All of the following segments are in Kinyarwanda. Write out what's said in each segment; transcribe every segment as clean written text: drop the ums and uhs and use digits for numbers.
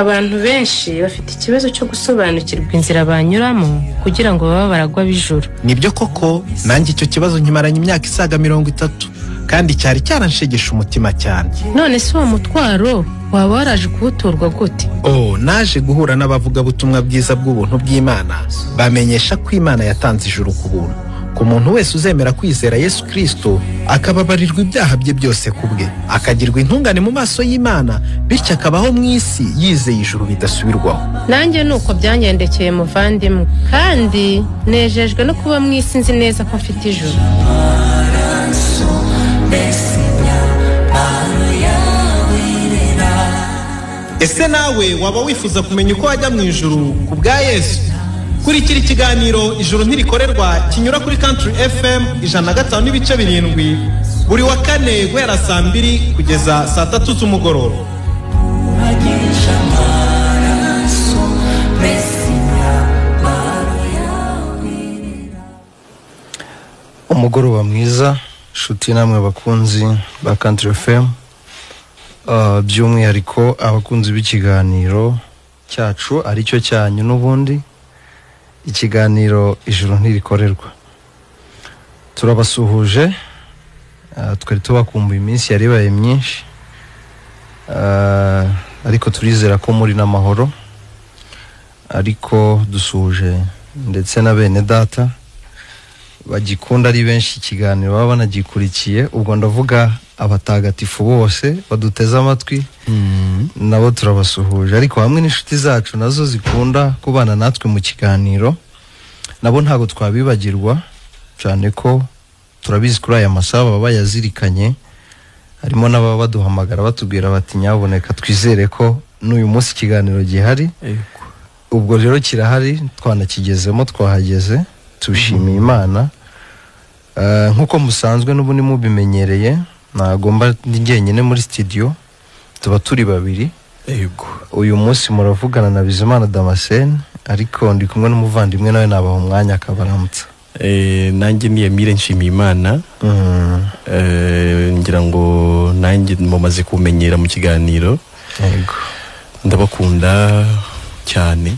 Abantu benshi bafite ikibazo cyo gusobanukirwa inzira banyuramo kugira ngo babe baragwa b'ijuru. Nibyo koko, nanjye icyo kibazo nkimaranye imyaka isaga 30, kandi cyari cyaranshegesha umutima cyane. None se uwo mutwaro waba waraje kuwuturwa gute? Oh, naje guhura n'abavugabutumwa bwiza bw'ubuntu bw'Imana, bamenyesha ko Imana yatanze ijuru ku buntu ku muntu wese uzemera kwizera Yesu Kristo, akababarirwa ibyaha bye byose ku bwe, akagirwa intungane mu maso y'Imana, bityo akabaho mu isi yizeye ijuru bidasubirwaho. Nanjye nuko byangendekeye muvandimwe, kandi nejejwe no kuba mu isi nzi neza ko mfite ijuru. Ese nawe waba wifuza kumenya uko wajya mu ijuru ku bwa Yesu? Kurikira ikiganiro Ijuru Ntirikorerwa kinyura kuri Country FM 105.7 buri wa kane guhera saa 2 kugeza saa 3 z'umugoroba. Umugoroba mwiza nshuti namwe bakunzi ba Country FM, by'umwihariko abakunzi b'ikiganiro cyacu aricyo cyanyu n'ubundi ikiganiro Ijuru Ntirikorerwa. Turabasuhuje, twari tubakumbuye iminsi yari ibaye myinshi, ariko turizera ko muri n'amahoro. Ariko dusuhuje ndetse na bene data bagikunda ari benshi ikiganiro baba banagikurikiye, ubwo ndavuga abatagatifu bose baduteze amatwi, nabo turabasuhuje. Ariko hamwe n'inshuti zacu nazo zikunda kubana natwe mu kiganiro, nabo ntago twabibagirwa, cyane ko turabizi kuri aya masaha baba bayazirikanye. Harimo n'ababa baduhamagara batubwira bati nyaboneka twizere ko n'uyu munsi ikiganiro gihari. Ubwo rero kirahari, twanakigezemo, twahageze, tushimiye Imana. Nkuko musanzwe n'ubundi mubimenyereye, nagomba ndi njyenyine muri studio, tuba turi babiri. Yego. Uyu munsi muravugana na Bizimana Damascene, ariko ndi kumwe n'umuvandimwe nawe nabaha umwanya akabaramutsa. Nanjye ni Emile Nshimiyimana. Ngira ngo nanjye mumaze kumenyera mu kiganiro. Yego. Ndabakunda cyane.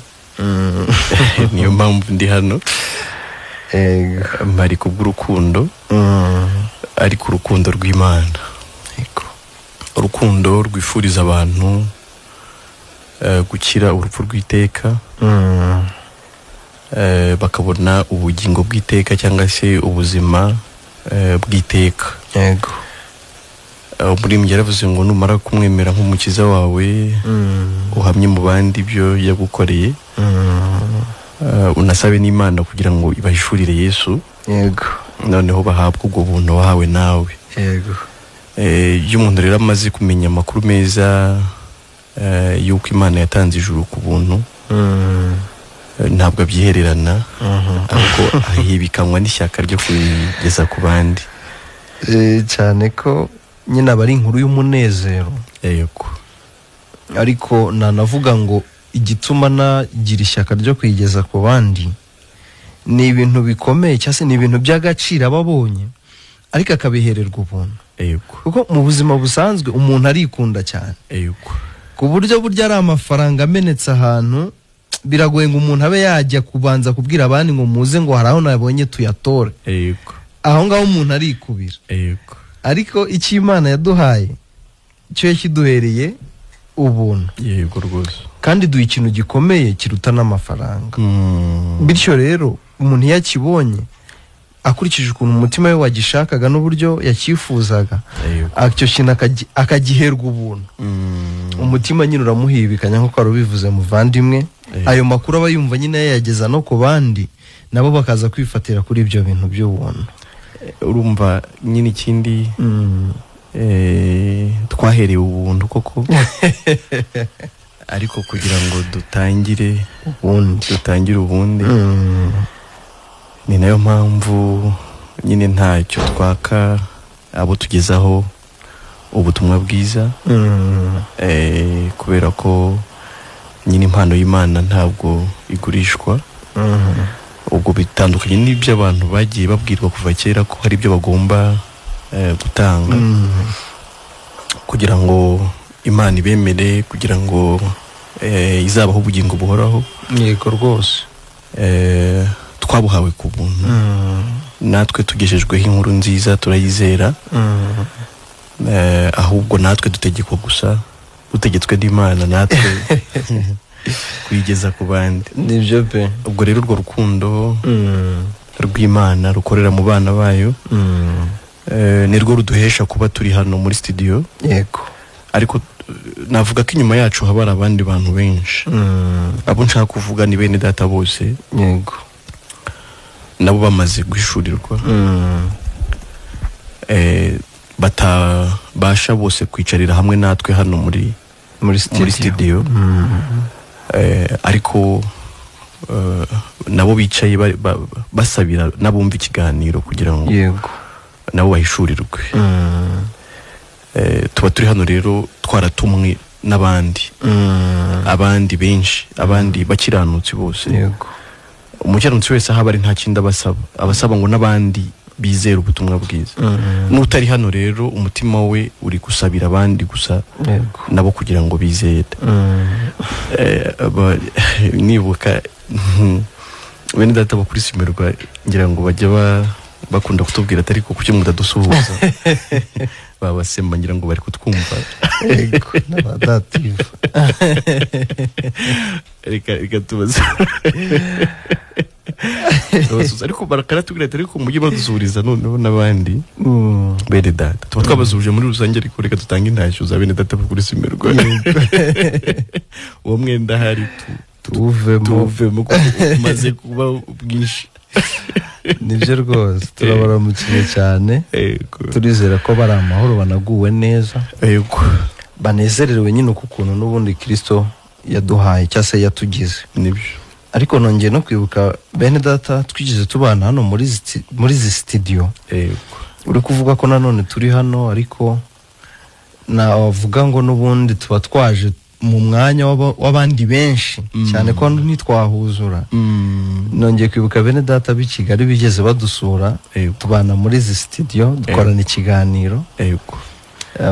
Niyo mpamvu ndi hano. Mpari kubw'urukundo, ariko urukundo rw'Imana. Yego. Urukundo rwifuriza abantu gukira urupfu rw'iteka, bakabona ubugingo bw'iteka cyangwa se ubuzima bw'iteka. Yego. Umuririmbyi yaravuze ngo numara kumwemera nk'umukiza wawe, uhamye mu bandi ibyo yagukoreye, unasabe n'Imana kugira ngo ibahishurire Yesu. Yego. Noneho bahabwe ubwo buntu wahawe nawe. Yego. Iyo umuntu rero amaze kumenya amakuru meza y'uko Imana yatanze ijuru ku buntu, ntabwo abyihererana, ahubwo ahibikanwa n'ishyaka ryo kugeza ku bandi. Cyane ko nyine aba ari inkuru y'umunezero. Yego. Ariko nanavuga ngo igituma nagira ishyaka ryo kuyigeza ku bandi ni ibintu bikomeye, cyangwa se ni ibintu by'agaciro ababonye, ariko akabihererwa ubuntu. Yego. Kuko mu buzima busanzwe umuntu arikunda cyane. Yego. Ku buryo burya ari amafaranga amenetse ahantu, biragoye ngo umuntu abe yajya kubanza kubwira abandi ngo muze ngo hari aho nabonye tuyatore. Yego. Aho ngaho umuntu arikubira. Yego. Ariko icyo Imana yaduhaye cyo yakiduhereye ubuntu. Yego rwose. Kandi duha ikintu gikomeye kiruta n'amafaranga. Bityo rero umuntu iyo akibonye akurikije ukuntu umutima we wagishakaga n'uburyo yakifuzaga, icyo kintu akagiherwa ubuntu. Umutima nyine uramuhibikanya nk'uko wari ubivuze muvandimwe. Ayo makuru aba yumva nyine yayageza no ku bandi, nabo bakaza kwifatira kuri ibyo bintu by'ubuntu. Urumva nyine ikindi, twaherewe ubuntu koko, ariko kugira ngo dutangire ubundi, ni nayo mpamvu nyine ntacyo twaka abo tugezaho ubutumwa bwiza, kubera ko nyine impano y'Imana ntabwo igurishwa. Ubwo bitandukanye n'ibyo abantu bagiye babwirwa kuva kera ko hari ibyo bagomba gutanga kugira ngo Imana ibemere, kugira ngo Izabaho ubugingo buhoraho. Yego rwose. Twabuhawe ku buntu. Natwe tugejejweho inkuru nziza turayizera. Ahubwo natwe dutegekwa gusa, dutegetswe n'Imana natwe kuyigeza ku bandi. Nibyo pe. Ubwo rero urwo rukundo rw'Imana rukorera mu bana bayo, nirwo ruduhesha kuba turi hano muri studio. Yego. Ariko navuga ko inyuma yacu haba hari abandi bantu benshi. Abo nshaka kuvuga ni bene data bose. Yego. Nabo bamaze guhishurirwa. Batabasha bose kwicarira hamwe natwe hano muri studio. Ariko nabo bicaye basabira nabumva ikiganiro kugira ngo yego nabo bahishurirwe. Tuba turi hano rero twaratumwe n'abandi, abandi benshi, abandi bakiranutsi bose. Yego. Umukiranutsi wese aho ari nta kindi abasaba, abasaba ngo n'abandi bizere ubutumwa bwiza. N'utari hano rero umutima we uri gusabira abandi gusa nabo kugira ngo bizere. Nibuka bene data bakuri Simerwa ngira ngo bajya bakunda kutubwira atari ko kuki mudadusuhuza. Babasema ngira ngo bari kutwumva. Yego, n'abadative. Reka tubaze. Ariko bakaratubwira ati ariko mujye badusuhuriza noneho n'abandi bene data. Tuba twabasuhuje muri rusange ariko reka dutange intashyo za bene data bakuri Simerwa. Uwo mwenda hari tuwuvemo kuko umaze kuba bwinshi. Nibyo rwose, turabaramukiye cyane. Turizera ko bari amahoro, banaguwe neza, banezerewe nyine uku kuntu n'ubundi Kristo yaduhaye cyangwa se yatugize. Nibyo. Ariko nongeye no kwibuka bene data twigeze tubana hano muri izi studio. Uri kuvuga ko nanone turi hano, ariko navuga ngo n'ubundi tuba twaje mu mwanya w'abandi benshi cyane ko ntitwahuzura. Nongeye kwibuka bene data b'i Kigali bigeze badusura, tubana muri izi studio dukorana ikiganiro.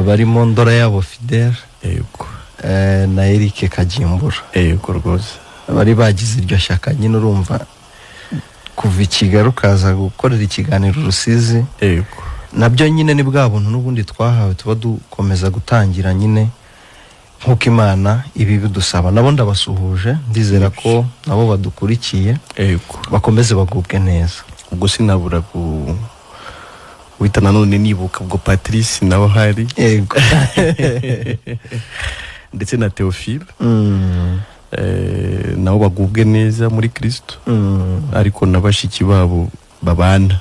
Barimo Ndora yabo Fidel na Eric Kagimbura. Yego rwose. Bari bagize iryo shyaka nyine, urumva kuva i Kigali ukaza gukorera ikiganiro Rusizi. Nabyo nyine ni bwa buntu n'ubundi twahawe, tuba dukomeza gutangira nyine nkuko Imana ibi bidusaba. Nabo ndabasuhuje, ndizera ko nabo badukurikiye bakomeze bagubwe neza. Ubwo sinabura guhita nanone nibuka ubwo Patrice nawe ahari. Yego. Ndetse na Theophile. Nabo bagubwe neza muri Kristo. Ariko nabashiki babo babana.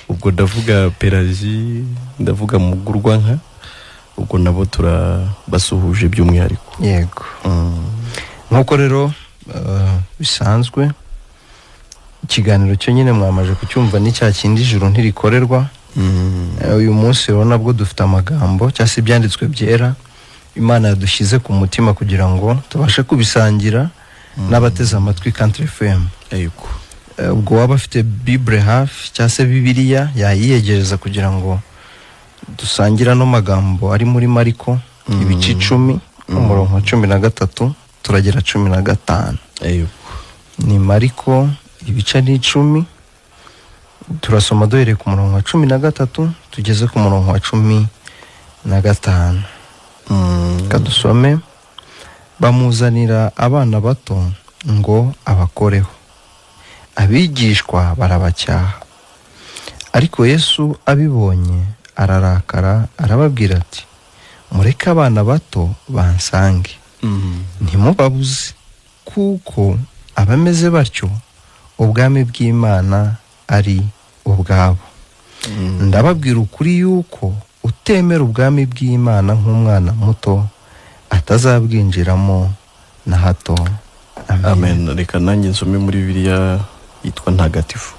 Ubwo ndavuga Pelagie, ndavuga Mugurwanka, ubwo nabo turabasuhuje by'umwihariko. Yego. Nkuko rero bisanzwe ikiganiro cyo nyine mwamaje kucyumva ni cya kindi ijuru ntirikorerwa. Uyu munsi rero nabwo dufite amagambo cyangwa se ibyanditswe byera Imana yadushyize ku mutima kugira ngo tubashe kubisangira n'abateze amatwi Country FM. Yego. Ubwo waba afite Bible hafi cyangwa se Bibiliya yayiyegereza kugira ngo dusangira no magambo ari muri Mariko ibice 10 umurongo 13 turagera 15. Yego. Ni Mariko ibice 10, turasoma duhereye ku murongo wa 13 tugeze ku murongo wa 15. Kadusome. Bamuzanira abana bato ngo abakoreho, abigishwa barabacyaha. Ariko Yesu abibonye ararakara, arababwira ati mureke abana bato bansange, ntimubabuze, kuko abameze batyo ubwami bw'Imana ari ubwabo. Ndababwira ukuri yuko utemera ubwami bw'Imana nk'umwana muto atazabwinjiramo na hato. Amen. Reka nanjye nsome muri Bibiliya yitwa ntagatifu.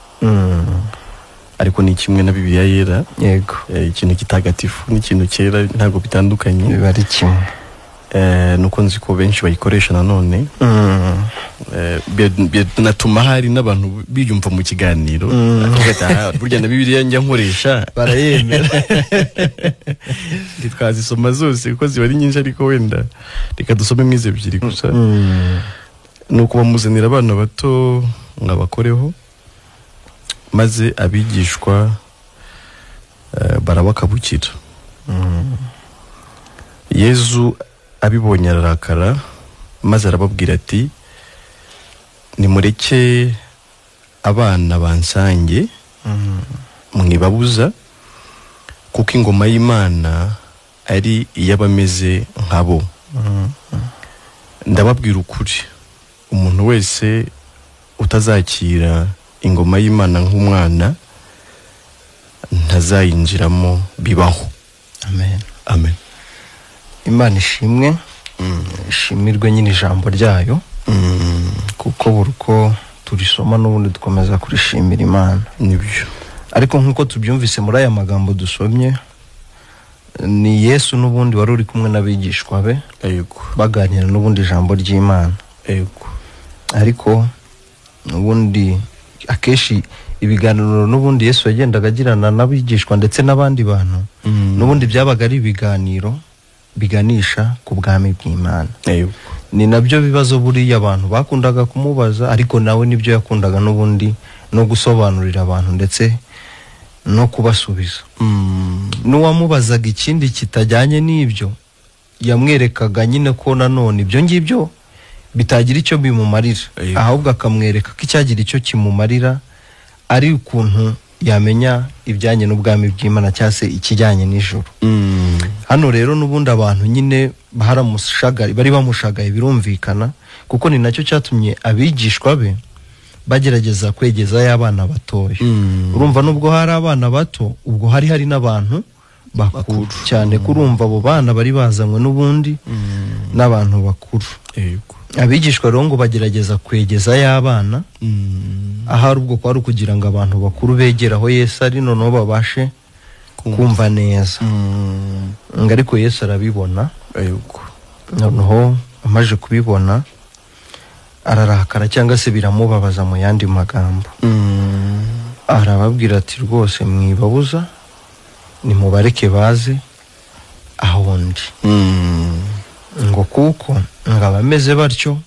Ariko ni kimwe na Bibiliya yera. Yego. Ikintu kitagatifu n'ikintu cyera ntabwo bitandukanye, biba ari kimwe. Nuko nzi ko benshi bayikoresha nanone. Binatuma hari n'abantu biyumva mu kiganiro, akavuga ati, "Ah, burya na Bibiliya njya nkoresha barayemera." Ntitwazisoma zose kuko ziba ari nyinshi, ariko wenda reka dusome izi ebyiri gusa. Ni uko bamuzanira abana bato ngo abakoreho, maze abigishwa barabakabukira. Yezu abibonye ararakara, maze arababwira ati: "Nimureke abana bansange, mwibabuza, kuko ingoma y'Imana ari iy'abameze nkabo. Ndababwira ukuri, umuntu wese utazakira ingoma y'Imana nk'umwana ntazayinjiramo bibaho." Amen. Amen. Imana ishimwe, ishimirwe nyine ijambo ryayo, kuko buri uko turisoma n'ubundi dukomeza kurishimira Imana. Nibyo. Ariko nk'uko tubyumvise muri aya magambo dusomye, ni Yesu n'ubundi wari uri kumwe n'abigishwa be, baganira n'ubundi ijambo ry'Imana. Ariko n'ubundi akenshi ibiganiro n'ubundi Yesu yagendaga agirana n'abigishwa ndetse n'abandi bantu, n'ubundi byabaga ari ibiganiro biganisha ku bwami bw'Imana. Ni nabyo bibazo buriya abantu bakundaga kumubaza, ariko nawe nibyo yakundaga n'ubundi no gusobanurira abantu ndetse no kubasubiza. N'uwamubazaga ikindi kitajyanye n'ibyo, yamwerekaga nyine ko nanone ibyo ngibyo bitagira icyo bimumarira, ahubwo akamwereka ko icyagira icyo kimumarira ari ukuntu yamenya ibijyanye n'ubwami bw'Imana cyangwa se ikijyanye n'ijuru. Hano rero n'ubundi abantu nyine bari bamushagaye, birumvikana, kuko ni nacyo cyatumye abigishwa be bagerageza kwegezayo abana batoya. Urumva nubwo hari abana bato, ubwo hari n'abantu bakuru cyane, kurumva abo bana bari bazanywe n'ubundi n'abantu bakuru. Abigishwa rero ngo bagerageza kwegezayo abana, ahari ubwo kwari ukugira ngo abantu bakuru begere aho Yesu ari, noneho babashe kumva neza. Ngo ariko Yesu arabibona. Noneho amaze kubibona ararakara, cyangwa se biramubabaza mu yandi magambo. Arababwira ati: "Rwose mwibabuza, nimubareke baze aho ndi, ngo kuko ngo abameze batyo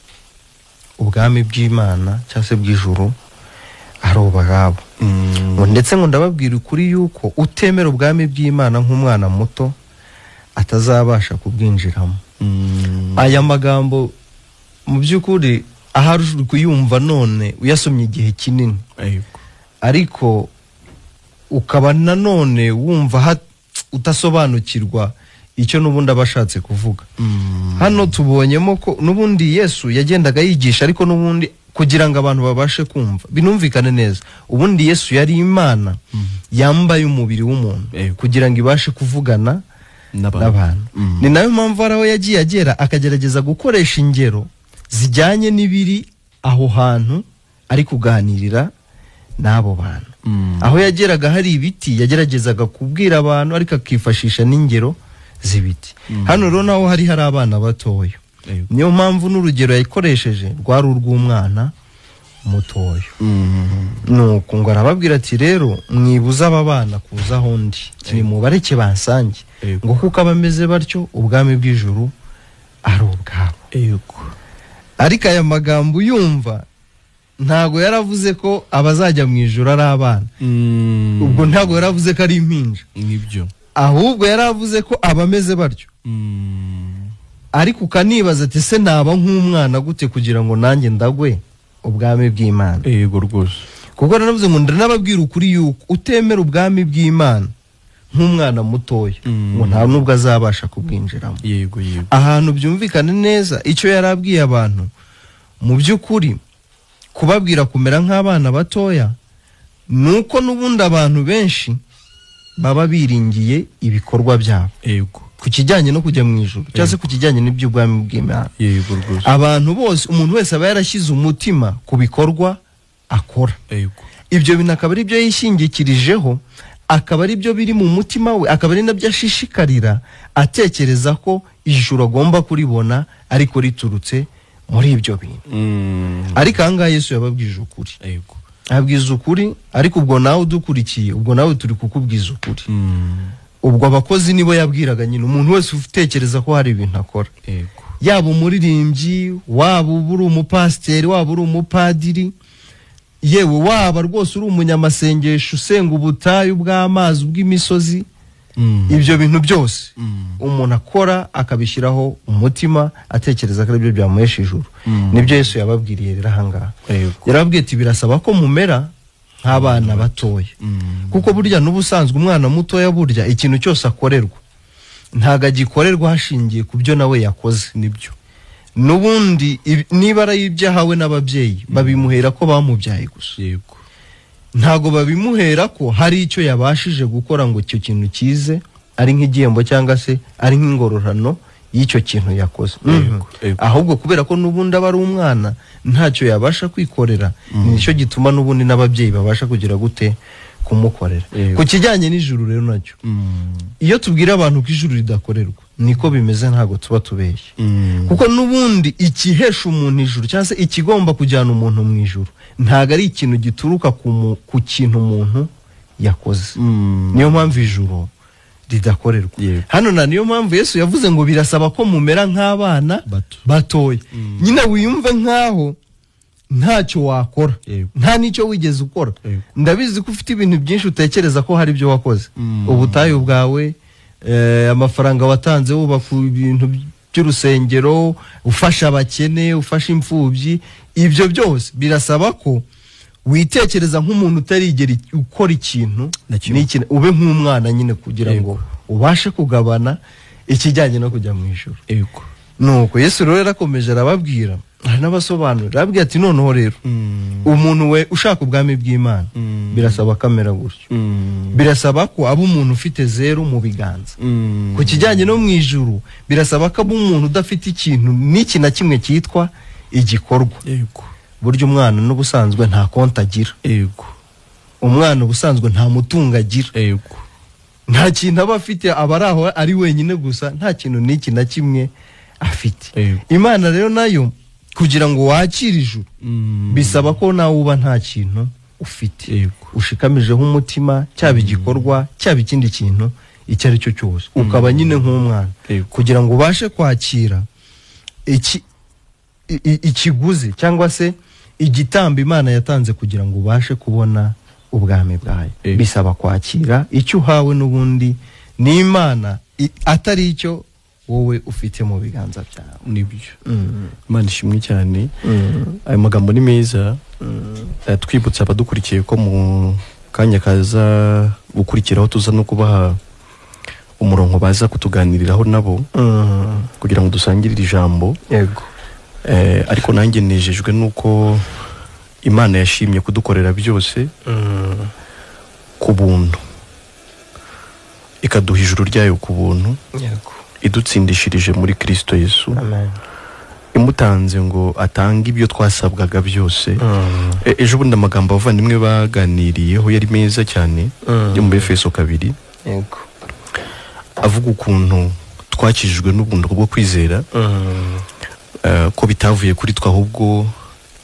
ubwami bw'Imana cyangwa se bw'ijuru ari ubwabo. Ngo ndetse ngo ndababwira ukuri yuko utemera ubwami bw'Imana nk'umwana muto atazabasha kubwinjiramo." Aya magambo mu by'ukuri ahari uri kuyumva none uyasomye igihe kinini, ariko ukaba nanone wumva utasobanukirwa icyo n'ubundi aba ashatse kuvuga. Hano tubonyemo ko n'ubundi Yesu yagendaga yigisha, ariko n'ubundi kugira ngo abantu babashe kumva binumvikane neza, ubundi Yesu yari Imana yambaye umubiri w'umuntu kugira ngo ibashe kuvugana n'abantu. Ni nayo mpamvu hari aho yagiye agera akagerageza gukoresha ingero zijyanye n'ibiri aho hantu ari kuganirira n'abo bantu. Aho yageraga hari ibiti, yageragezaga kubwira abantu, ariko akifashisha n'ingero z'ibiti. Hano rero naho hari abana batoya, niyo mpamvu n'urugero yakoresheje rwari urw'umwana mutoya. Nuko ngo arababwira ati: "Rero mwibuze aba bana kuza aho ndi, nimubareke bansange, ngo kuko abameze batyo ubwami bw'ijuru ari ubwabo." Ariko aya magambo uyumva ntago yaravuze ko abazajya mu ijuru ari abana. Ubwo ntago yaravuze ko ari impinja. Nibyo. Ahubwo yaravuze ko abameze batyo. Ariko ukanibaza ati: "Se naba nk'umwana gute kugira ngo nanjye ndagwe ubwami bw'Imana?" Yego rwose. Kuko naravuze ngo ndanababwira ukuri yuko utemera ubwami bw'Imana nk'umwana mutoya, ngo nta nubwo azabasha kubwinjiramo. Yego yego. Ahantu byumvikane neza icyo yarabwiye abantu, mu by'ukuri kubabwira kumera nk'abana batoya nuko n'ubundi abantu benshi baba biringiye ibikorwa byabo. Yego. Ku kijyanye no kujya mu ijuru cyangwa se ku kijyanye n'iby'ubwami bw'Imana. Yego rwose. Abantu bose, umuntu wese aba yarashyize umutima ku bikorwa akora. Yego. Ibyo bintu akaba ari byo yishingikirijeho, akaba ari byo biri mu mutima we, akaba ari nabyo ashishikarira, atekereza ko ijuru agomba kuribona ariko riturutse muri ibyo bintu. Ariko ahangaha Yesu yababwije ukuri. Yego. Abwiza ukuri, ariko ubwo nawe udukurikiye, ubwo nawe turi kukubwiza ukuri. Ubwo abakozi nibo yabwiraga nyine, umuntu wese utekereza ko hari ibintu akora. Yego. Yaba umuririmbyi, waba uri umupasiteri, waba uri umupadiri, yewe waba rwose uri umunyamasengesho usenga ubutayu bw'amazi bw'imisozi, ibyo bintu byose umuntu akora akabishyiraho umutima atekereza ko aribyo byamuhesha ijuru. Nibyo Yesu yababwiriye rero ahangaha. Yego. Yarababwiye ati birasaba ko mumera nk'abana batoya. Kuko burya n'ubusanzwe umwana mutoya burya ikintu cyose akorerwa ntago agikorerwa hashingiye ku byo nawe yakoze. Nibyo. N'ubundi niba ari ibyo ahawe n'ababyeyi babimuhera ko bamubyaye gusa. Yego. Ntago babimuhera ko hari icyo yabashije gukora ngo icyo kintu kize ari nk'igihembo cyangwa se ari nk'ingororano y'icyo kintu yakoze. Yego, yego. Ahubwo kubera ko n'ubundi aba ari umwana ntacyo yabasha kwikorera, nicyo gituma n'ubundi n'ababyeyi babasha kugira gute kumukorera. Yego. Ku kijyanye n'ijuru rero nacyo, iyo tubwira abantu ko ijuru ridakorerwa niko bimeze, ntago tuba tubeshye. Kuko n'ubundi ikihesha umuntu ijuru cyangwa se ikigomba kujyana umuntu mu ijuru ntago ari ikintu gituruka ku kintu umuntu yakoze. Niyo mpamvu ijuru ridakorerwa. Yego. Hano na niyo mpamvu Yesu yavuze ngo birasaba ko mumera nk'abana batoya. Nyine wiyumve nkaho ntacyo wakora, Yego. nta n'icyo wigeze ukora. Yego. Ndabizi ko ufite ibintu byinshi utekereza ko hari ibyo wakoze. Ubutayu bwawe, amafaranga watanze wubaka ibintu by'urusengero, ufasha abakene, ufasha imfubyi, ibyo byose birasaba ko witekereza nk'umuntu utarigera ukora ikintu Na kimwe. n'iki, ube nk'umwana nyine kugira ngo Yego. ubashe kugabana ikijyanye no kujya mu ijuru. Yego. Nuko Yesu rero yarakomeje arababwira, aranabasobanurira, arababwira ati noneho rero umuntu we ushaka ubwami bw'Imana birasaba kamera gutyo. Birasaba ko aba umuntu ufite zero mu biganza. Ku kijyanye no mu ijuru birasaba ko aba umuntu udafite ikintu n'iki na kimwe cyitwa igikorwa. Yego. Burya umwana n'ubusanzwe nta konti agira. Yego. Umwana ubusanzwe nta mutungo agira. Yego. Nta kintu aba afite, aba ari aho ari wenyine gusa, nta kintu n'iki na kimwe afite. Yego. Imana rero nayo kugira ngo wakire ijuru bisaba ko nawe uba nta kintu ufite. Yego. Ushikamijeho umutima, cyaba igikorwa, cyaba ikindi kintu icyo ari cyo cyose, ukaba nyine nk'umwana. Yego. Kugira ngo ubashe kwakira ikiguzi cyangwa se igitambo Imana yatanze kugira ngo ubashe kubona ubwami bwayo. Yego. Bisaba kwakira icyo uhawe n'ubundi n'Imana, atari icyo wowe ufite mu biganza byawe. Nibyo. Imana ishimwe cyane. Ayo magambo ni meza. Twibutsa abadukurikiye ko mu kanya kaza gukurikiraho tuza no kubaha umurongo baza kutuganiriraho nabo kugira ngo dusangirire ijambo. Yego. Ariko nanjye nejejwe nuko Imana yashimye kudukorera byose ku buntu, ikaduha ijuru ryayo ku buntu. Yego. Idutsindishirije muri Kristo Yesu. Amen. Imutanze ngo atange ibyo twasabwaga byose. Ejo bundi amagambo abavandimwe baganiriyeho yari meza cyane, yo mu Efeso 2. Yego. Avuga ukuntu twakijijwe n'ubuntu bwo kwizera, ko bitavuye kuri twe ahubwo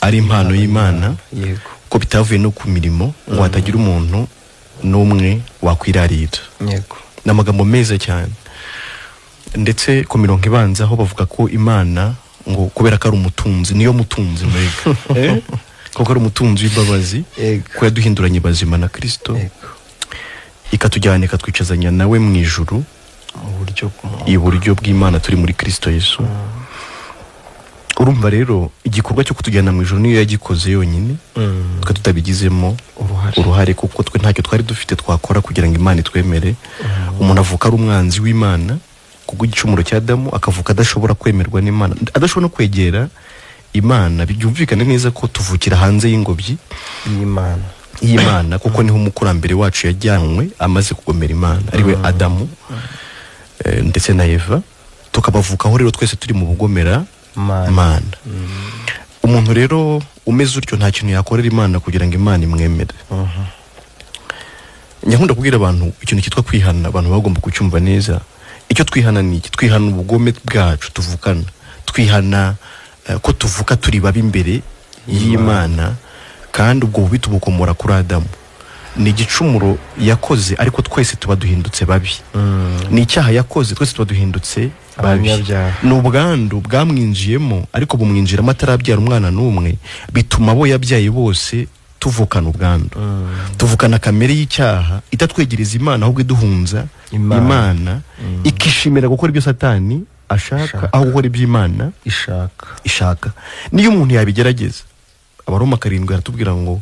ari impano y'Imana. Yego. Ko bitavuye no ku mirimo ngo hatagira umuntu n'umwe wakwirarira. Yego. Ni amagambo meza cyane. Ndetse ku mirongo ibanza aho bavuga ko Imana ngo kubera ko ari umutunzi, niyo mutunzi mbega. Kuko ari umutunzi w'imbabazi, ko yaduhinduranye bazima na Kristo. Yego. Ikatujyana ikatwicazanya nawe mu ijuru, iburyo bw'Imana turi muri Kristo Yesu. Urumva rero igikorwa cyo kutujyana mu ijuru niyo yagikoze yonyine, twe tutabigizemo uruhare, kuko twe ntacyo twari dufite twakora kugira ngo Imana itwemere. Umuntu avuka ari umwanzi w'Imana kubw'igicumuro cya Adamu, akavuka adashobora kwemerwa n'Imana, adashobora no kwegera Imana. Byumvikane neza ko tuvukira hanze y'ingobyi y'Imana, kuko niho umukurambere wacu yajyanwe amaze kugomera Imana, ariwe Adamu ndetse na Eva. Tukabavukaho rero twese turi mu bugomera Mana. Umuntu rero umeze utyo nta kintu yakorera Imana kugira ngo Imana imwemere. Nyakunda kubwira abantu ikintu cyitwa kwihana, abantu bagomba kucyumva neza. Icyo twihana ni iki? Twihana ubugome bwacu tuvukana, twihana ko tuvuka turi babi imbere y'Imana, kandi ubwo bubi tubukomora kuri Adamu. Ni igicumuro yakoze, ariko twese tuba duhindutse babi. Ni icyaha yakoze, twese tuba duhindutse babi. Ni ubwandu bwamwinjiyemo, ariko bumwinjiramo atarabyara umwana n'umwe, bituma abo yabyaye bose tuvukana ubwandu. Tuvukana kamere y'icyaha itatwegereza Imana, ahubwo iduhunza Imana, ikishimira gukora ibyo Satani ashaka, aho gukora ibyo Imana ishaka. Niyo umuntu yabigerageza, Abaroma 7 aratubwira ngo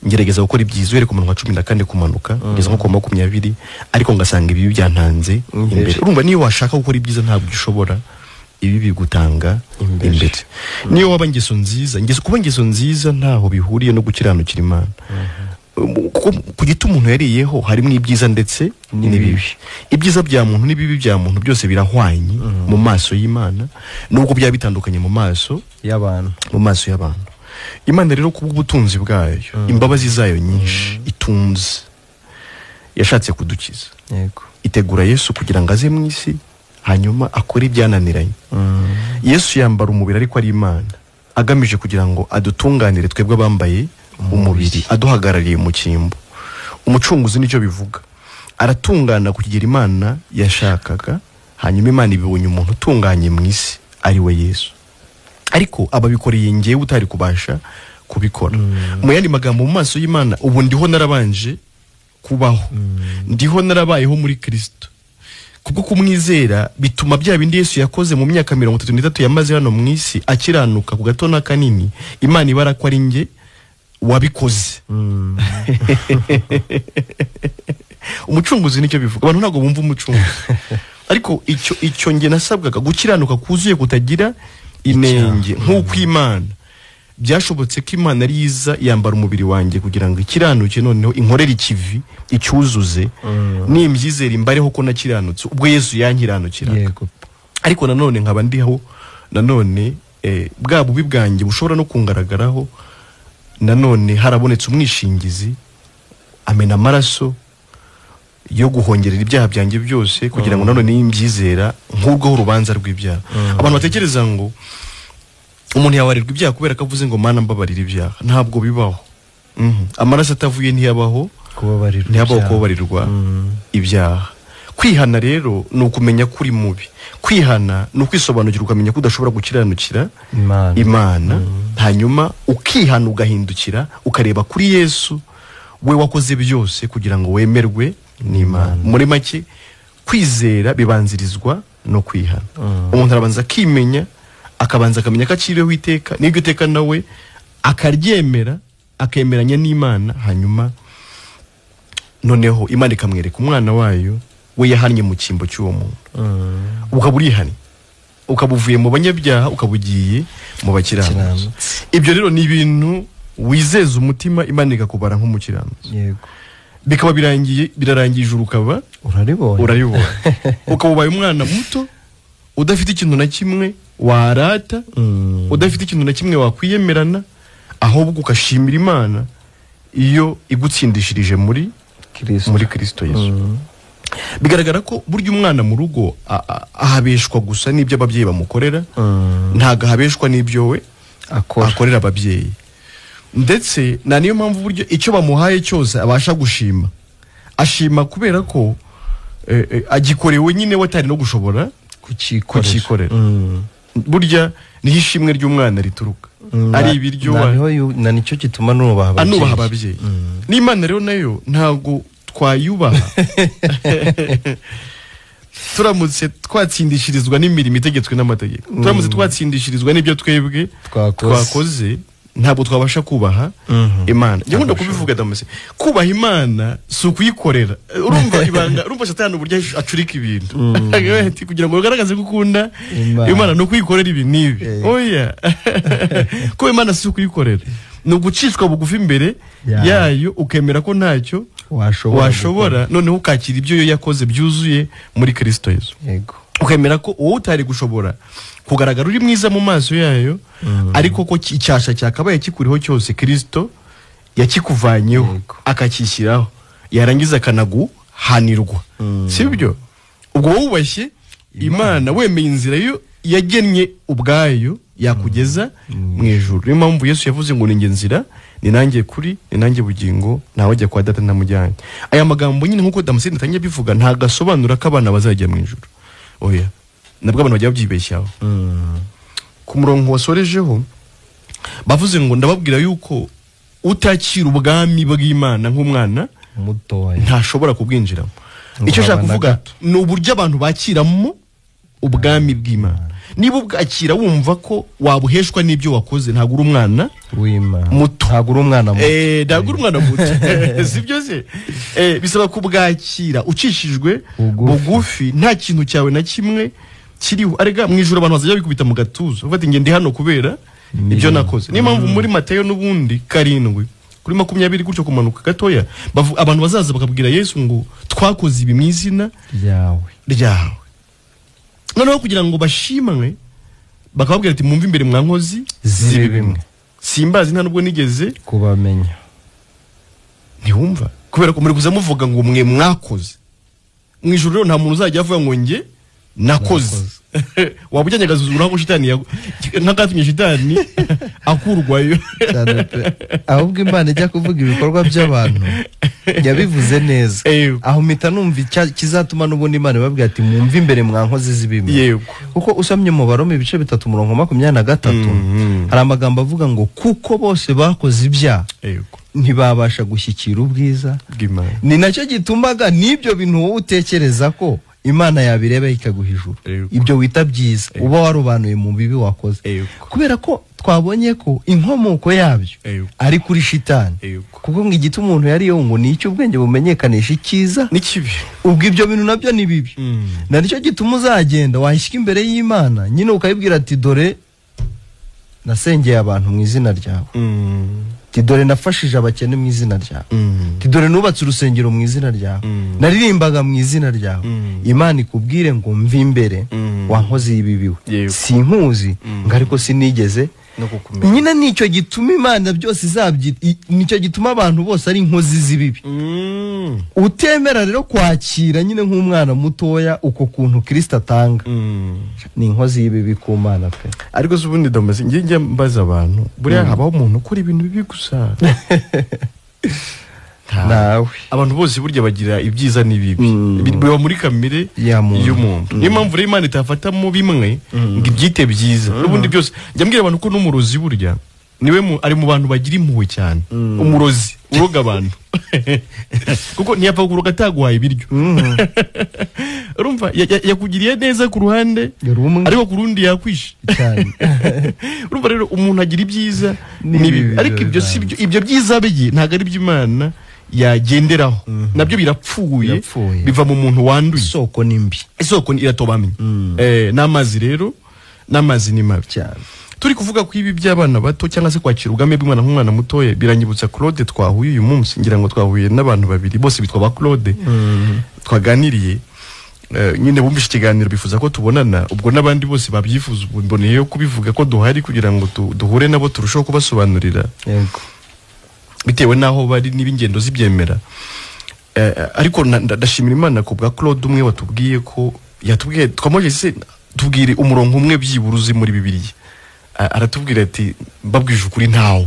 ngerageza gukora ibyiza uhereye ku murongo wa 14 kumanuka kugeza nko ku 20, ariko ngasanga ibibi byantanze imbere. Urumva niyo washaka gukora ibyiza ntabwo ushobora, ibi bigutanga imbere. Niyo waba ingeso nziza, kuba ingeso nziza ntaho bihuriye no gukiranukira Imana. Kuko ku giti umuntu yariyeho harimo ibyiza ndetse n'ibibi. Ibyiza bya muntu n'ibibi bya muntu byose birahwanye mu maso y'Imana, nubwo byaba bitandukanye mu maso y'abantu. Mu maso y'abantu. Imana rero kubw'ubutunzi bwayo, imbabazi zayo nyinshi itunze, yashatse kudukiza. Yego. Itegura Yesu kugira ngo aze mu isi, hanyuma akore ibyananiranye. Yesu yambara umubiri ariko ari Imana, agamije kugira ngo adutunganire twebwe abambaye umubiri, aduhagarariye mu cyimbo. Umucunguzi nicyo bivuga, aratungana ku kigero Imana yashakaga, hanyuma Imana ibibonye umuntu utunganye mu isi ari we Yesu. Ariko ababikoreye ngewe utari kubasha kubikora. Mu yandi magambo, mu maso y'Imana ubu ndiho narabanje kubaho, ndiho narabayeho muri Kristo. Kubwo kumwizera bituma bya bindi Yesu yakoze mu myaka 33 yamaze hano mu isi akiranuka ku gato na kanini, Imana ibara ko ari nge wabikoze. Umucunguzi nicyo bivuga. Abantu ntabwo bumva umucunguzi, ariko icyo nge nasabwaga gukiranuka kuzuye kutagira inenge nk'uko Imana byashobotse ko Imana ari iza yambara umubiri wanjye kugira ngo ikiranuke, noneho inkorere ikivi icyuzuze, nimbyizera imbareho ko nakiranutse ubwo Yesu yankiranukira. Ariko nanone nkaba ndiho nanone bwa bubi bwanjye bushobora no kungaragaraho, nanone harabonetse umwishingizi amena amaraso yo guhongerera ibyaha byanjye byose kugira ngo nanone nimbyizera nk'ubwo urubanza rw'ibyaha. Abantu batekereza ngo umuntu yabarirwa ibyaha kubera ko avuze ngo Mana mbabarira ibyaha, ntabwo bibaho. Amaraso atavuye ntiyabaho kubabarirwa ibyaha. Kwihana rero ni ukumenya ko uri mubi. Kwihana ni ukwisobanukirwa ukamenya ko udashobora gukiranukira Imana, hanyuma ukihana ugahindukira ukareba kuri Yesu we wakoze byose kugira ngo wemerwe n'Imana. Muri make, kwizera bibanzirizwa no kwihana. Umuntu arabanza akimenya, akabanza akamenya ko aciriweho iteka, n'iryo iteka nawe akaryemera, akemeranya n'Imana, hanyuma noneho Imana ikamwereka umwana wayo we yahannye mu cyimbo cy'uwo muntu. Ukaba urihannye, ukaba uvuye mu banyabyaha, ukaba ugiye mu bakiranutsi. Ibyo rero ni ibintu wizeza umutima, Imana ikakubara nk'umukiranutsi. Yego. Bikaba birangiye, birarangiye ijuru ukaba uraribonye. Ukaba ubaye umwana muto udafite ikintu na kimwe warata, udafite ikintu na kimwe wakwiyemerana, ahubwo ukashimira Imana iyo igutsindishirije muri Kristo Yesu. Bigaragara ko burya umwana mu rugo ahabeshwa gusa n'ibyo ababyeyi bamukorera, ntago ahabeshwa n'ibyo we akorera ababyeyi. Ndetse na niyo mpamvu buryo icyo bamuhaye cyose abasha gushima, ashima kubera ko agikorewe nyine we atari no gushobora kucyikorera. Burya niho ishimwe ry'umwana rituruka, ari ibiryo na nicyo gituma nubaha ababyeyi. N'Imana rero nayo ntago twayubaha turamutse twatsindishirizwa n'imirimo itegetswe n'amategeko, turamutse twatsindishirizwa n'ibyo twebwe twakoze, ntabwo twabasha kubaha Imana. Njye nkunda kubivuga Damase, kubaha Imana si ukuyikorera. Urumva ibanga, urumva Satani uburyo acurika ibintu kugira ngo ugaragaze ko ukunda Imana no kuyikorera ibi n'ibi. Oya, kuba Imana si ukuyikorera, ni ugucishwa bugufi imbere yayo, ukemera ko ntacyo washobora, noneho ukakira ibyo yo yakoze byuzuye muri Kristo Yesu. Yego. Ukemera ko wowe utari gushobora kugaragara uri mwiza mu maso yayo, ariko ko icyasha cyakabaye kikuriho cyose Kristo yakikuvanyeho akakishyiraho, yarangiza akanaguhanirwa. Sibyo? Ubwo wubashye Imana, wemeye inzira yo yagennye ubwayo yakugeza mu ijuru. Niyo mpamvu Yesu yavuze ngo ni nzira, ni nanjye kuri, ni nanjye bugingo, ntawe ajya kwa data ntamujyanye. Aya magambo nyine nkuko Damascene atangiye bivuga ntago asobanura ko abana bazajya mu ijuru. Oya, nabwo abantu bajya babyibeshyaho. Ku murongo wasorejeho bavuze ngo ndababwira yuko utakira ubwami bw'Imana nk'umwana mutoya ntashobora kubwinjiramo. Icyo nshaka kuvuga ni uburyo abantu bakiramo ubwami bw'Imana. Niba ubwakira wumva ko wabuheshwa n'ibyo wakoze, ntabwo uri umwana muto. Ntabwo uri umwana muto. Ntabwo uri umwana muto. Sibyo se? Bisaba kubwakira ucishijwe bugufi, nta kintu cyawe na kimwe kiriho. Arega mu ijuru abantu bazajya bikubita mu gatuza bafata nge ndi hano kubera ibyo nakoze. Niyo mpamvu muri Mateyo n'ubundi 7 kuri 20 gutyo kumanuka gatoya, abantu bazaza bakabwira Yesu ngo twakoze ibi mu izina ryawe. Noneho kugira ngo bashimwe bakababwira ati mumve imbere mwa nkozi z'ibibi, simbazi nta nubwo nigeze kubamenya. Ntiwumva kubera ko muri kuza muvuga ngo mwe mwakoze. Mu ijuru rero nta muntu uzajya avuga ngo nge nakoze. Waba ujyanye agazuzura aho shitani ntakatumye shitani akurwayo. Ahubwo Imana ijya kuvuga ibikorwa by'abantu yabivuze neza. Aho mpita numva kizatuma n'ubundi Imana ibabwira ati mumve imbere mwa nkozi z'ibibi. Kuko usomye mu Baroma ibice 3 umurongo 23 hari amagambo avuga ngo kuko bose bakoze ibyaha ntibabasha gushyikira ubwiza bw'Imana. Ni nacyo gitumaga n'ibyo bintu wowe utekereza ko Imana yabireba ikaguha ijuru, ibyo wita byiza uba warobanuye mu bibi wakoze, kubera ko twabonye ko inkomoko yabyo ari kuri shitani. Kuko ngo igiti umuntu yariyo ngo ni icyo ubwenge bumenyekanisha icyiza n'ikibi, ubwo ibyo bintu nabyo ni bibi. Na nicyo gituma uzagenda washyika imbere y'Imana nyine ukayibwira ati dore nasengeye abantu mu izina ryawe, ati dore nafashije abakene mu izina ryawe, ati dore nubatse urusengero mu izina ryawe, naririmbaga mu izina ryawe. Imana ikubwire ngo mve imbere wankoze ibibi, sinkuzi ngo ariko sinigeze no kukumenya. Nyine nicyo gituma Imana byose izabyita, nicyo gituma abantu bose ari inkozi z'ibibi. Utemera rero kwakira nyine nk'umwana mutoya uko kuntu Kristo atanga, ni inkozi y'ibibi ku Mana pe. Ariko se ubundi Damascene ngiye njya mbaza abantu, buriya habaho umuntu ukora ibintu bibi gusa? Nawe abantu bose burya bagira ibyiza n'ibibi, biba muri kamere y'umuntu. Niyo mpamvu rero Imana itafatamo bimwe ngo ibyite byiza n'ubundi byose. Njya mbwira abantu ko n'umurozi burya niwe ari mu bantu bagira impuhwe cyane. Umurozi uroga abantu kuko ntiyapfa kuroga ataguhaye ibiryo. Urumva yakugiriye neza ku ruhande, ariko ku rundi yakwishe cyane. Urumva rero umuntu agira ibyiza n'ibibi, ariko ibyo si ibyo byiza bye ntago ari by'Imana yagenderaho, nabyo birapfuye, biva mu muntu wanduye. Isoko ni mbi, isoko iratobamye. N'amazi rero, n'amazi ni mabi cyane. Turi kuvuga ku ibi by'abana bato cyangwa se kwakira ubwami bw'Imana nk'umwana mutoya, biranyibutsa Claude twahuye uyu munsi. Ngira ngo twahuye n'abantu babiri bose bitwa ba Claude, twaganiriye nyine bumvishe ikiganiro bifuza ko tubonana, ubwo n'abandi bose babyifuza mboneye yo kubivuga ko duhari kugira ngo duhure nabo turusheho kubasobanurira. Yego, bitewe naho bari n'ibingendo zibyemera. Ariko ndashimira Imana ku bwa Claude umwe watubwiye ko yatubwiye twamoje se tubwire umurongo umwe byiburuzi muri Bibiliya. Aratubwira ati mbabwije ukuri ntawe.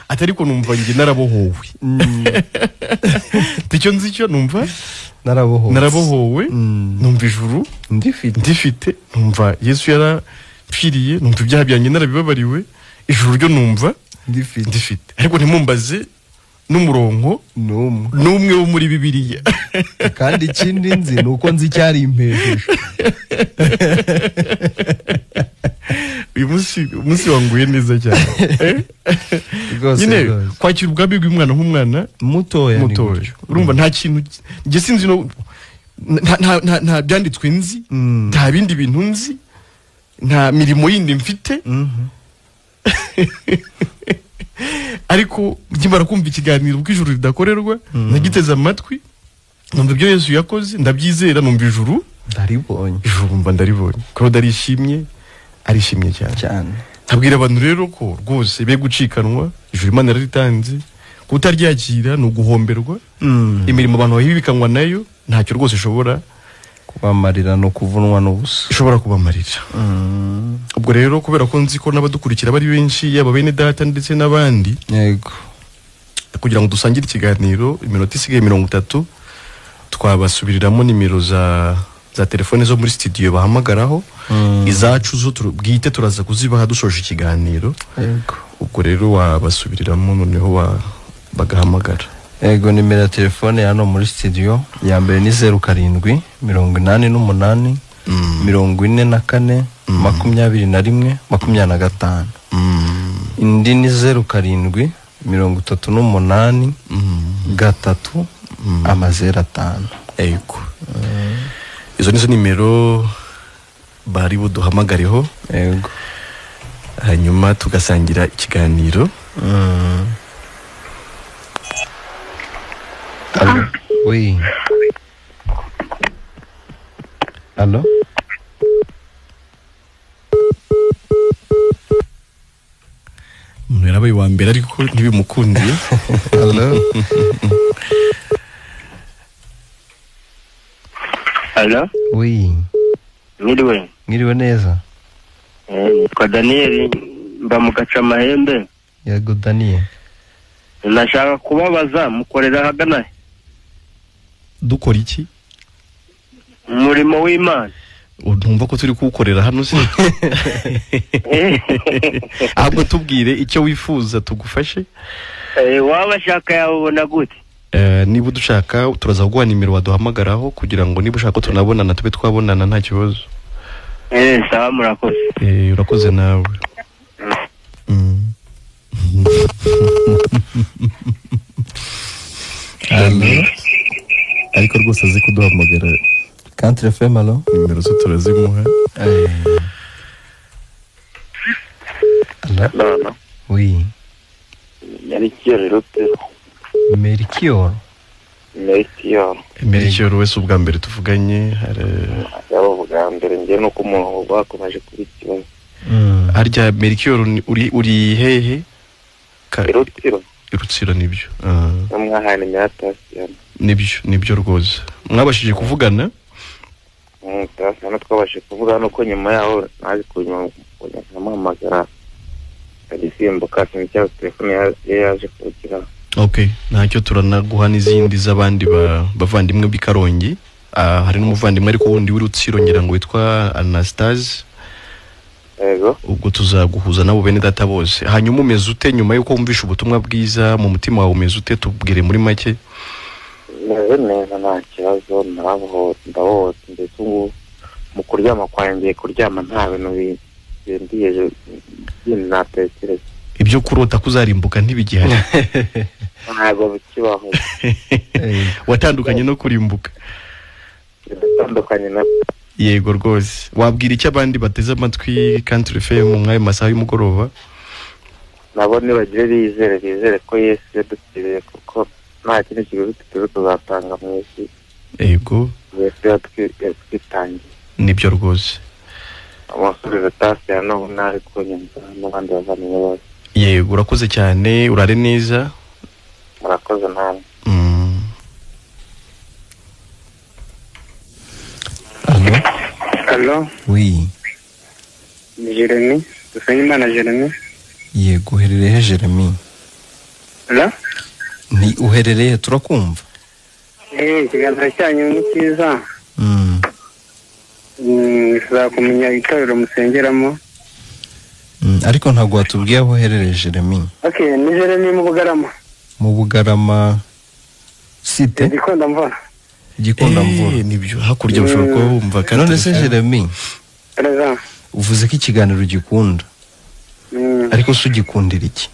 Atari ko numva nge narabohowe. Ticyo nzi cyo numva narabohowe, numva ijuru ndifite, numva Yesu yarapfiriye, numva ibyaha byanjye narabibabariwe, ijuru ryo numva ndifite. Ariko ntimumbaze n'umurongo n'umwe wo muri Bibiliya. Kandi ikindi nzi nuko nzi cyari impesheje. Uyu munsi wanguye neza cyane. Nyine kwakira ubwami bw'umwana nk'umwana mutoya. Urumva nta kintu nge sinzi no nta byanditswe nzi, nta bindi bintu nzi, nta mirimo yindi mfite. Ariko nkimara kumva ikiganiro bw'ijuru ridakorerwa, nagiteze amatwi, numva ibyo Yesu yakoze, ndabyizera, numva ijuru ndaribonye. Ijuru mba ndaribonye. Claude arishimye, arishimye cyane cyane. Ntabwira abantu rero ko rwose be gucikanwa, ijuru Imana yararitanze, kutaryakira ni uguhomberwa. Imirimo abantu bahibikanwa nayo ntacyo rwose ishobora Kubamarira no kuvunwa n'ubusa. Ishobora kubamarira. Ubwo rero kubera ko nzi ko n'abadukurikira bari benshi, yaba bene data ndetse n'abandi, yego, kugira ngo dusangire ikiganiro iminota isigaye 30, twabasubiriramo nimero za telefone zo muri studio bahamagaraho. Izacu zo bwite turaza kuzibaha dusoje ikiganiro. Yego. Ubwo rero wabasubiriramo noneho bagahamagara. Yego, nimero ya telefone hano muri studio ya mbere ni 07 88 44 21 25. Indi ni 07 38 3 05. Yego. Izo nizo nimero bari buduhamagareho. Yego. Hanyuma tugasangira ikiganiro. Allo. Oui. Allo. Umuntu yarabaye wa mbere ariko ntibimukundiye. Allo. Allo. Oui. Mwiriwe. Mwiriwe neza. Nitwa Daniel mba mu Gacamahembe. Yego Daniel. Nashaka kubabaza mukorera ahagana he? Dukora iki? Umurimo w'Imana. Ntumva ko turi kuwukorera hano se? Ahubwo tubwire icyo wifuza tugufashe. Waba ashaka yabona gute? Niba udushaka turaza kuguha nimero waduhamagaraho kugira ngo niba ushaka ko tunabonana tube twabonana nta kibazo. Sawa, murakoze. Urakoze nawe. Allo. Ariko rwose azi kuduhamagara. Country FM, allo. Nimero zo turazimuha. Allo. Oui. Melchior. Melchior. Melchior. Melchior wese ubwa mbere tuvuganye. Yaba ubwa mbere ngiye no kumurongo bakomeje kuri ikibazo. Harya Melchior uri hehe? Rutsiro. Rutsiro nibyo. Namwahaye nimero ya Nibyo rwose. Mwabashije kuvugana? Tasiyana twabashije kuvugana uko nyuma yaho naje kunyuma nkamuhamagara agisimbuka sinzi telefone ye yaje kugira. Okay, ntacyo turanaguha n'izindi z'abandi bavandimwe b'i Karongi. Hari n'umuvandimwe ariko wundi w'i Rutsiro ngira ngo witwa Anastase. Yego. Ubwo tuzaguhuza nabo bene data bose. Hanyuma umeze ute nyuma yuko wumvisha ubutumwa bwiza mu mutima wawe umeze ute? Tubwire muri make. Meze neza nta kibazo, ndabohotse ndetse ubu mu kuryama kwanjye kuryama nta bintu bindiye bindi natekereza. Ibyo kurota kuzarimbuka ntibigihari. Ntabwo bikibaho. Watandukanye no kurimbuka. Natandukanye na. Yego rwose. Wabwira icyo abandi bateze amatwi Country FM mu mwayo masaha y'umugoroba? Nabo nibagire bizere ko Yesu yadukiriye kuko nta kindi kiguzi tuzatanga mu isi. Yego. Yesu yatwitangiye. Nibyo rwose. Amusubiza Tasiyana nari kunyumva n'abandi bavandimwe bose. Yego, urakoze cyane, urare neza. Murakoze namwe. Allo. Allo. Oui. Ni Jeremy, Dusengimana Jeremy. Yego, uherereye he Jeremy? Allo? Ni uherereye, turakumva. Ikiganiro cyanyu ni cyiza. Nifuza kumenya itorero musengeramo. Ariko ntabwo watubwiye aho uherereye Jeremy. Okay, ni Jeremy mu Bugarama. Mu Bugarama site? Gikondamvura. Gikondamvura. Nibyo, hakurya ushobora kuba wumva kandi. None se Jeremy? Perezida. Uvuze ko ikiganiro gikunda. Ariko se ugikundira iki?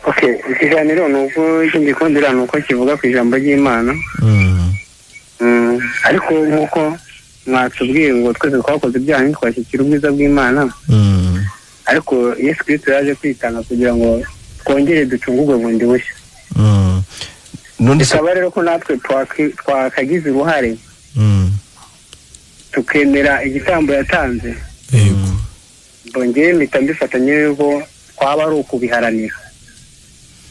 Okay, ikiganiro nuko icyo ngikundira nuko kivuga ku ijambo ry'Imana. Ariko nkuko mwatubwiye ngo twese twakoze ibyaha ntitwashyikira ubwiza bw'Imana. Ariko Yesu Kristo yaje kwitanga kugira ngo twongere ducungurwe bundi bushya. None se bikaba rero ko natwe twakagize uruhare tukemera igitambo yatanze. Yego. Bongeye mpita mbifatanya yuko twaba ari ukubiharanira.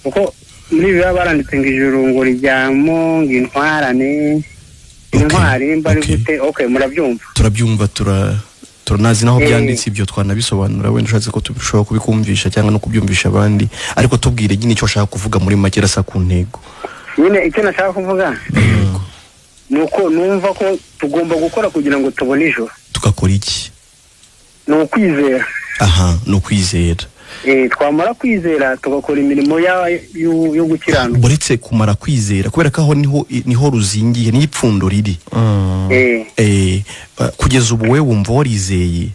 Kuko muri biba baranditse ngo ijuru ngo rijyamo ngo intwarane Intwari nimba ari gute, okay, murabyumva. Turabyumva, turanazi naho byanditse ibyo, twanabisobanura wenda ushatse ko tubishobora kubikumvisha cyangwa no kubyumvisha abandi, ariko tubwire nyine icyo ushaka kuvuga muri make, rasa ku ntego. Nyine icyo nashaka kuvuga ni uko numva ko tugomba gukora kugira ngo tubone ijuru. Tugakora iki? Ni ukwizera. Aha, ni ukwizera. Twamara kwizera tugakora imirimo yo gukiranuka. Uretse kumara kwizera, kubera ko aho niho ruzingiye, niho ipfundo riri. Kugeza ubu we wumva warizeye?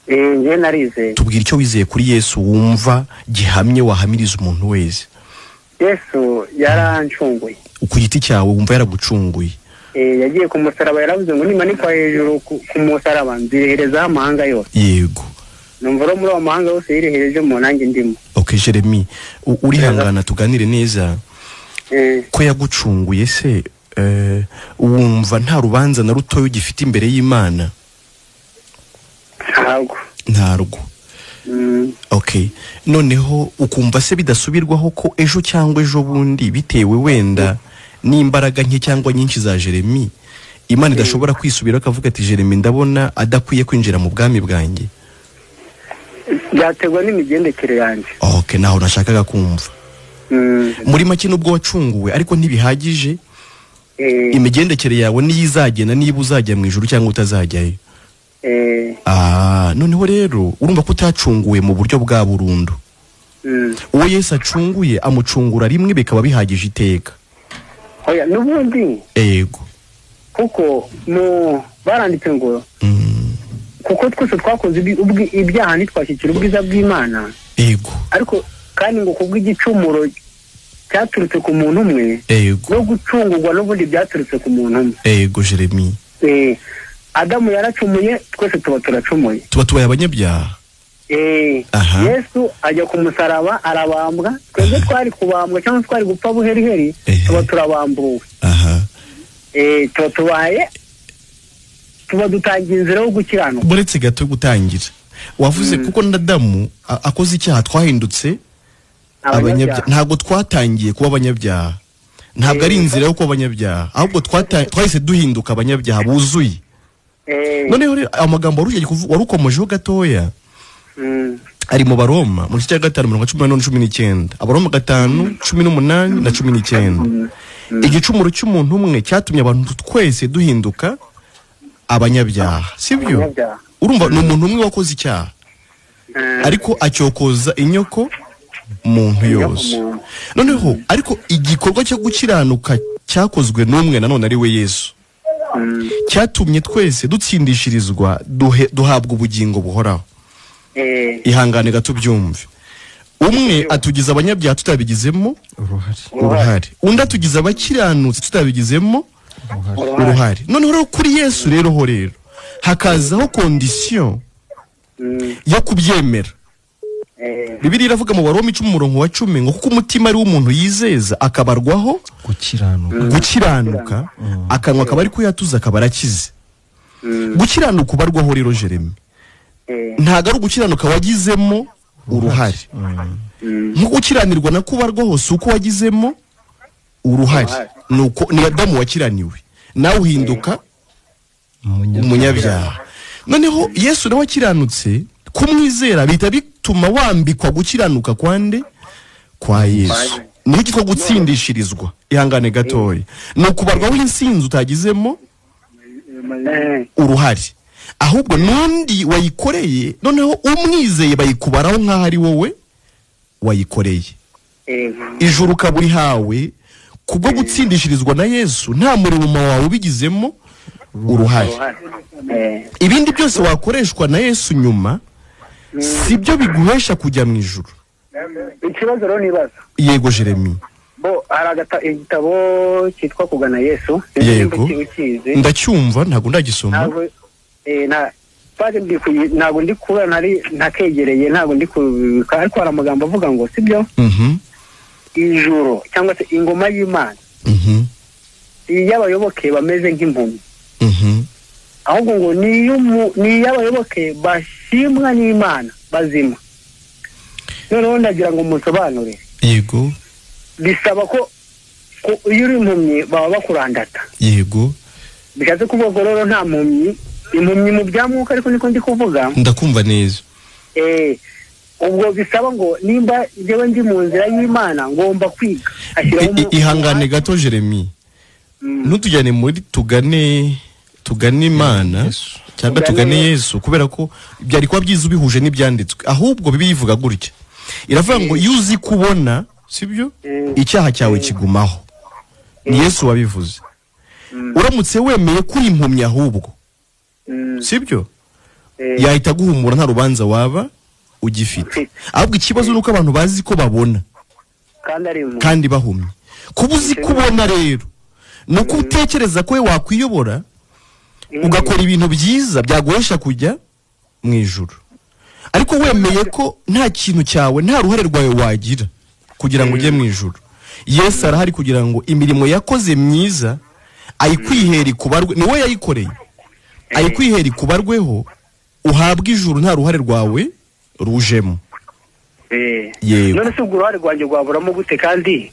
Njye narizeye. Tubwira icyo wizeye kuri Yesu wumva gihamye wahamiriza umuntu wese. Yesu yarancunguye. Ku giti cyawe wumva yaragucunguye? Yagiye ku musaraba, yaravuze ngo nimanikwa hejuru ku musaraba nzireherezaho amahanga yose. Yego. Numva muri ayo mahanga yose yireherejemo nanjye ndimo. Okay, Jeremy, urihangana tuganire neza. Ko yagucunguye se, wumva nta rubanza na rutoya ugifite imbere y'Imana? Ntabwo. Ntarwo. Okay, noneho ukumva se bidasubirwaho ko ejo cyangwa ejo bundi, bitewe wenda n'imbaraga nke cyangwa nyinshi za Jeremy, Imana idashobora kwisubira akavuga ati Jeremy ndabona adakwiye kwinjira mu bwami bwanjye? Byaterwa n'imigendekere yanjye. Okay, naho nashakaga kumva. Muri make nubwo wacunguwe ariko ntibihagije, imigendekere yawe niyo izagena niba uzajya mu ijuru cyangwa utazajyayo. Noneho rero urumva ko utacunguwe mu buryo bwa burundu. Uwo Yesu acunguye amucungura rimwe bikaba bihagije iteka. Oya, n'ubundi. Yego. Kuko mu baranditse ngo kuko twese twakoze ibyaha ntitwashyikira ubwiza bw'Imana. Yego. Ariko kandi ngo kubw'igicumuro cyaturutse ku muntu umwe, yego, no gucungurwa n'ubundi byaturutse ku muntu umwe. Yego Jeremy. Adamu yaracumuye, twese tuba turacumuye. Tuba tubaye abanyabyaha. Yesu ajya ku musaraba arabambwa, twebwe twari kubambwa cyangwa twari gupfa buheriheri, tuba turabambuwe. Tuba tubaye, tuba dutangiye inzira yo gukiranuka. Uretse gato gutangira, wavuze kuko na Adamu akoze icyaha twahindutse abanyabyaha. Ntabwo twatangiye kuba abanyabyaha, ntabwo ari inzira yo kuba abanyabyaha, ahubwo twahise duhinduka abanyabyaha buzuye. Noneho rero amagambo warukomojeho gatoya ari mu Baroma mu gice cya 5 mirongo 18 19, Abaroma 5 18 na 19. Igicumuro cy'umuntu umwe cyatumye abantu twese duhinduka abanyabyaha, sibyo? Urumva ni umuntu umwe wakoze icyaha ariko acyokoza inyoko muntu yose. Noneho ariko igikorwa cyo gukiranuka cyakozwe n'umwe nanone ari we Yesu, cyatumye twese dutsindishirizwa, duhabwa ubugingo buhoraho. Ihangane gato byumve. Umwe atugiza abanyabyaha tutabigizemo uruhare, undi atugiza abakiranutsi tutabigizemo uruhare. Noneho rero kuri Yesu rero ho rero hakazaho condition yo kubyemera. Bibiliya iravuga mu Baroma 10 umurongo wa 10 ngo kuko umutima ari w'umuntu yizeza akabarwaho gukiranuka, akanwa akaba ari kuyatuza akaba arakize. Gukiranuka ubarwaho rero Jeremy, ntago ari ugukiranuka wagizemo uruhare. Nko gukiranirwa na kubarwaho si uko wagizemo uruhare, nuko ni Adamu wakiraniwe nawe uhinduka umunyabyaha. Noneho Yesu nawe akiranutse, kumwizera bihita bituma wambikwa gukiranuka kwande kwa Yesu. Niho kitwa gutsindishirizwa. Ihangane gatoya, ni ukubarwaho insinzi utagizemo uruhare, ahubwo n'undi wayikoreye, noneho umwizeye bayikubaraho nk'aho ari wowe wayikoreye. Ijuru ukaba urihawe kubwo gutsindishirizwa na Yesu, nta murimo wawe ubigizemo uruhare. Ibindi byose wakoreshwa na Yesu nyuma sibyo biguhesha kujya mu ijuru. Ikibazo rero nibaza. Yego Jeremy. Bo haragata igitabo cyitwa Kugana Yesu. Yego. Ndacyumva ntago ndagisoma. Ntago ndi kuba nari ntakegereye, ntago ndi kubika, ariko hari amagambo avuga ngo sibyo? Ijuru cyangwa se ingoma y'Imana. Iy'abayoboke bameze nk'impumyi. Ahubwo ngo ni iy'abayoboke bashimwa n'Imana bazima. Noneho ndagira ngo musobanure. Yego. Bisaba ko iyo uri impumyi baba bakurandata. Yego. Bishatse kuvuga ko rero nta mpumyi, impumyi mu bya mwuka, ariko niko ndi kuvuga. Ndakumva neza. Ubwo bisaba ngo nimba njyewe ndi mu nzira y'Imana ngomba kwiga. Ihangane gato Jeremy, ntutujyane muri tugane Imana cyangwa tugane Yesu, kubera ko byari kuba byiza ubihuje n'ibyanditswe. Ahubwo Bibiliya ivuga gutya, iravuga ngo iyo uzi kubona, sibyo, icyaha cyawe kigumaho. Ni Yesu wabivuze. Uramutse wemeye ko uri impumyi ahubwo, sibyo, yahita aguhumura, nta rubanza waba ugifite. Ahubwo ikibazo nuko abantu bazi ko babona kandi bahumye. Kuba uzi kubona rero ni uko utekereza ko we wakwiyobora ugakora ibintu byiza byaguhesha kujya mu ijuru, ariko wemeye ko nta kintu cyawe, nta ruhare rwawe wagira kugira ngo ujye mu ijuru. Yesu arahari kugira ngo imirimo yakoze myiza ayikwihera ikubarwe, ni we yayikoreye, ayikwihera ikubarweho, uhabwe ijuru nta ruhare rwawe rujemo. Yego. None se ubwo uruhare rwanjye rwaburamo gute kandi?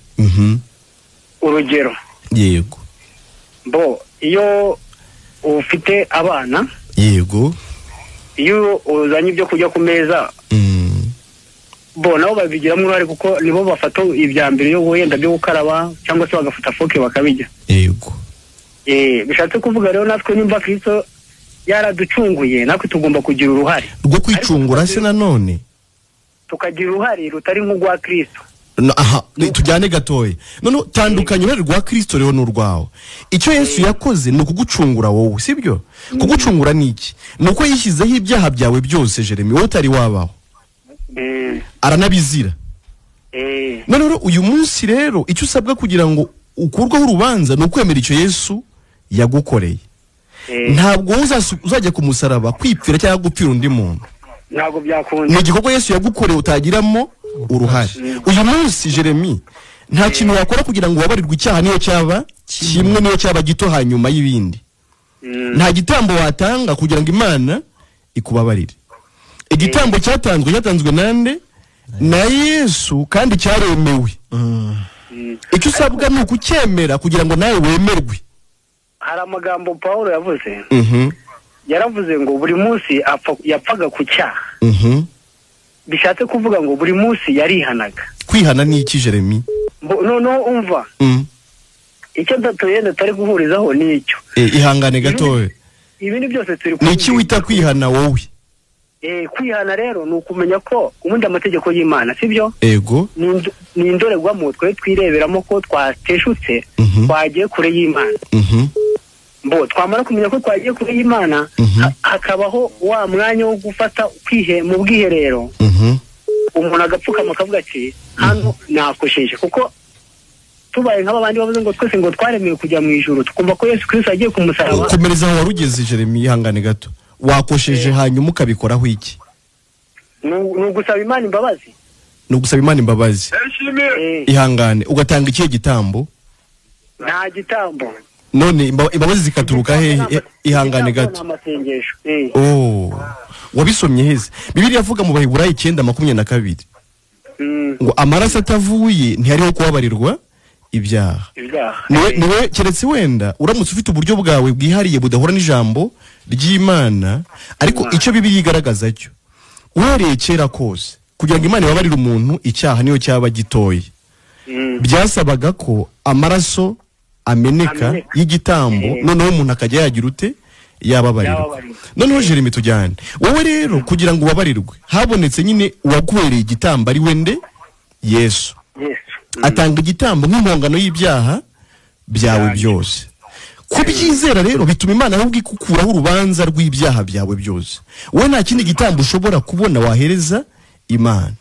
Urugero. Yego. Bo iyo ufite abana, yego, iyo uzanye ibyo kurya ku meza, bo nabo babigiramo uruhare kuko nibo bafata ibya mbere yo wenda byo gukaraba cyangwa se bagafata foke bakabijya. Yego. Bishatse kuvuga rero natwe nimba Kristo yaraducunguye, natwe tugomba kugira uruhare rwo kwicungura se nanone tukagira uruhare rutari nk'urwa Kristo. Aha tujyane gatoya. None tandukanye uruhare rwa Kristo rero n'urwawe. Icyo Yesu yakoze ni ukugucungura wowe, sibyo? Kugucungura ni iki? Ni uko yishyizeho ibyaha byawe byose Jeremy, wowe utari wabaho, aranabizira. None rero uyu munsi rero icyo usabwa kugira ngo ukurweho urubanza ni ukwemera icyo Yesu yagukoreye. Ntabwo uzajya ku musaraba kwipfira cyangwa gupfira undi muntu, ntabwo byakunda. Ni igikorwa Yesu yagukoreye utagiramo uruhare. Uyu munsi Jeremy, nta kintu wakora kugira ngo ubabarirwe icyaha, niyo cyaba kimwe, niyo cyaba gito hanyuma y'ibindi. Nta gitambo watanga kugira ngo Imana ikubabarire. Igitambo cyatanzwe, cyatanzwe nande? Na Yesu, kandi cyaremewe. Icyo usabwa ni ukucyemera kugira ngo nawe wemerwe. Hari amagambo Paulo yavuze. Yaravuze ngo buri munsi yapfaga ku cyaha. Bishatse kuvuga ngo buri munsi yarihanaga. Kwihana ni iki Jeremy? No umva. Icyo datuyende tari guhurizaho ni icyo. Ihangane gatoya. Ibindi byose turi kumwe. Ni iki wita kwihana wowe? Kwihana rero ni ukumenya ko ubundi amategeko y'Imana, sibyo? Ego. Ni indorerwamo twe twireberamo ko twateshutse, twagiye kure y'Imana. Mbo twamara kumenya ko twagiye kure y'Imana, hakabaho wa mwanya wo gufata mu bwiherero. Umuntu agapfukama akavuga ati hano nakosheje, kuko tubaye nk'aba bandi bavuze ngo twese ngo twaremewe kujya mu ijuru, tukumva ko Yesu Kristo agiye ku musaraba. Komereza aho warugeze Jeremy, ihangane gato. Wakosheje hanyuma ukabikoraho iki? Ni ugusaba Imana imbabazi. Ni ugusaba Imana imbabazi. Ihangane, ugatanga ikihe gitambo? Nta gitambo. None imbabazi zikaturuka hehe? Ihangane gato. Wabisomye heze? Bibiliya ivuga mu Baheburayo 9:22 ngo amaraso atavuye ntihariho kubabarirwa ibyaha. Niwe keretse wenda uramutse ufite uburyo bwawe bwihariye budahura n'ijambo ry'Imana, ariko icyo Bibiliya igaragaza cyo uhereye kera kose kugira ngo Imana ibabarire umuntu icyaha niyo cyaba gitoye, byasabaga ko amaraso ameneka y'igitambo, noneho umuntu akajya yagira ute? Yababarirwa. Noneho Jeremy tujyane wowe rero, kugira ngo ubabarirwe habonetse nyine uwaguhereye igitambo ari wende Yesu. Atanga igitambo nk'impongano y'ibyaha byawe byose. Kubyizera rero bituma Imana ahubwo ikukuraho urubanza rw'ibyaha byawe byose. Wowe nta kindi gitambo ushobora kubona wahereza Imana.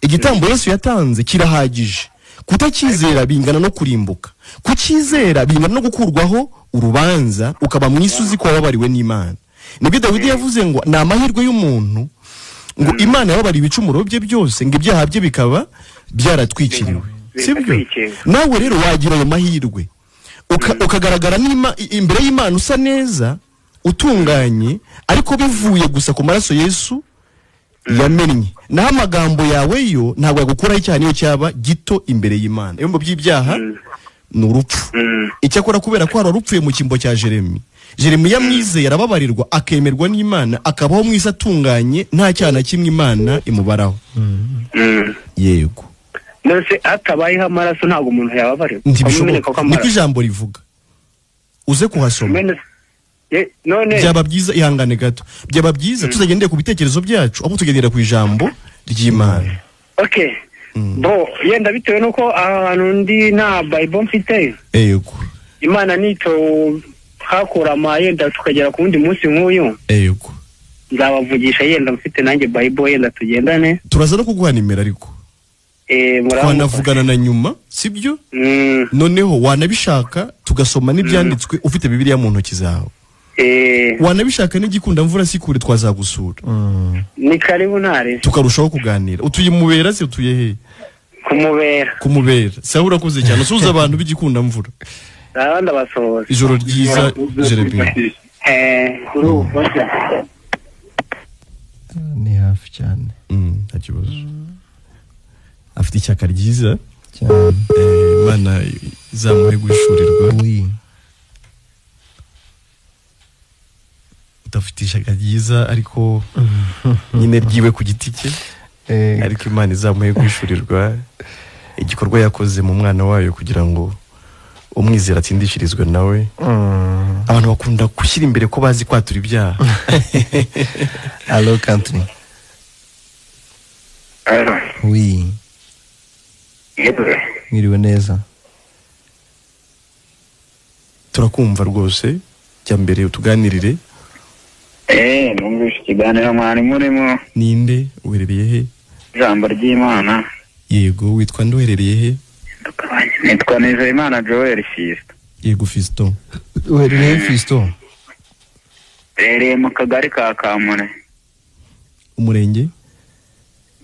Igitambo Yesu yatanze kirahagije. Kutacyizera bingana no kurimbuka. Kucyizera bingana no gukurwaho urubanza, ukaba mu isi uzi ko wababariwe n'Imana. Nibyo Dawidi yavuze ngo ni amahirwe y'umuntu ngo Imana yababariye ibicumuro bye byose, ngo ibyaha bye bikaba byaratwikiriwe. Sibyo? Nawe rero wagira ayo mahirwe, ukagaragara imbere y'Imana usa neza, utunganye, ariko bivuye gusa ku maraso Yesu yamennye. Naho amagambo yawe yo ntabwo yagukuraho icyaha niyo cyaba gito imbere y'Imana. Ibihembo by'ibyaha ni urupfu. Icyakora kubera ko hari urupfuye mu cyimbo cya Jeremy, Jeremiya mwizeye arababarirwa akemerwa n'Imana, akabaho mu isi atunganye, nta cyaha na kimwe Imana imubaraho. Yego. None hatabayeho amaraso ntabwo umuntu yababarirwa. Ntibishoboka, niko ijambo rivuga, uze kuhasoma. None byaba byiza, ihangane gato, byaba byiza tuzagendeye ku bitekerezo byacu aho tugendera ku ijambo ry'Imana. Okay. Bo yenda bitewe nuko ahantu ndi nta Bible mfite. Yego. Imana nito hakura yenda tukagera ku wundi munsi nk'uyu. Yego. Nzabavugisha yenda mfite nanjye Bible, yenda tugendane. Turaza no kuguha nimero ariko. Twanavugana na nyuma, sibyo? Noneho wanabishaka tugasoma n'ibyanditswe ufite Bibiliya mu ntoki zawe. Wanabishaka n'igikunda mvura sikure twazagusura. Ni karibu ntare. Tukarushaho kuganira. Utuye Mubera se utuye he? Kumubera. Kumubera. Sawa, urakoze cyane. Usuhuza abantu b'igikunda mvura. Abandi basohoza. Ijoro ryiza Jeremiya. Ni hafi cyane. Nta kibazo. Afite ishyaka ryiza cyane. Imana izamuhe guhishurirwa. Udafite ishyaka ryiza ariko nyine ryiwe ku giti cye, ariko Imana izamuhe guhishurirwa igikorwa yakoze mu mwana wayo kugira ngo umwizera atsindishirizwe nawe. Abantu bakunda gushyira imbere ko bazi kwatura ibyaha. Allo Country. Allo. Oui. Mwiriwe neza. Turakumva rwose, jya mbere utuganirire. Numvise ikiganiro mwari murimo. Ninde uherereye he? Ijambo ry'Imana. Yego, witwa nde uherereye he? Nitwa Nizeyimana Joel Fiston. Yego Fiston. Uherereye Fiston? Uherereye mu kagari ka Kamure. Umurenge?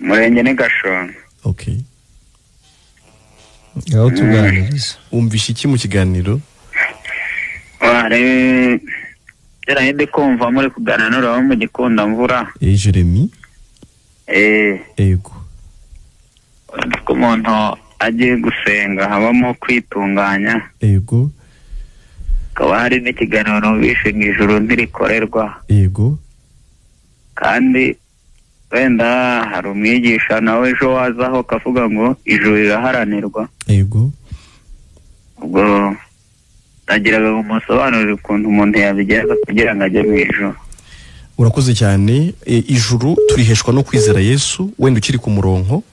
Umurenge ni Gashonga. Okay. Aho tuganiriza. Umvishe iki mu kiganiro? Wari ndi kumva muri kuganira n'uraho mu gikunda mvura. Jeremy. Yego. Ko umuntu agiye gusenga habamo kwitunganya. Yego. Kaba hari n'ikiganiro numvishe mu ijuru ntirikorerwa. Yego. Kandi wenda hari umwigisha nawe ejo wazaho kavuga ngo ijuru riraharanirwa. Yego. Ubwo nagiraga ngo musobanurire ukuntu umuntu yabigenza kugira ngo ajye mu ijuru. Urakoze cyane. Ijuru turiheshwa no kwizera Yesu. Wenda ukiri ku murongo.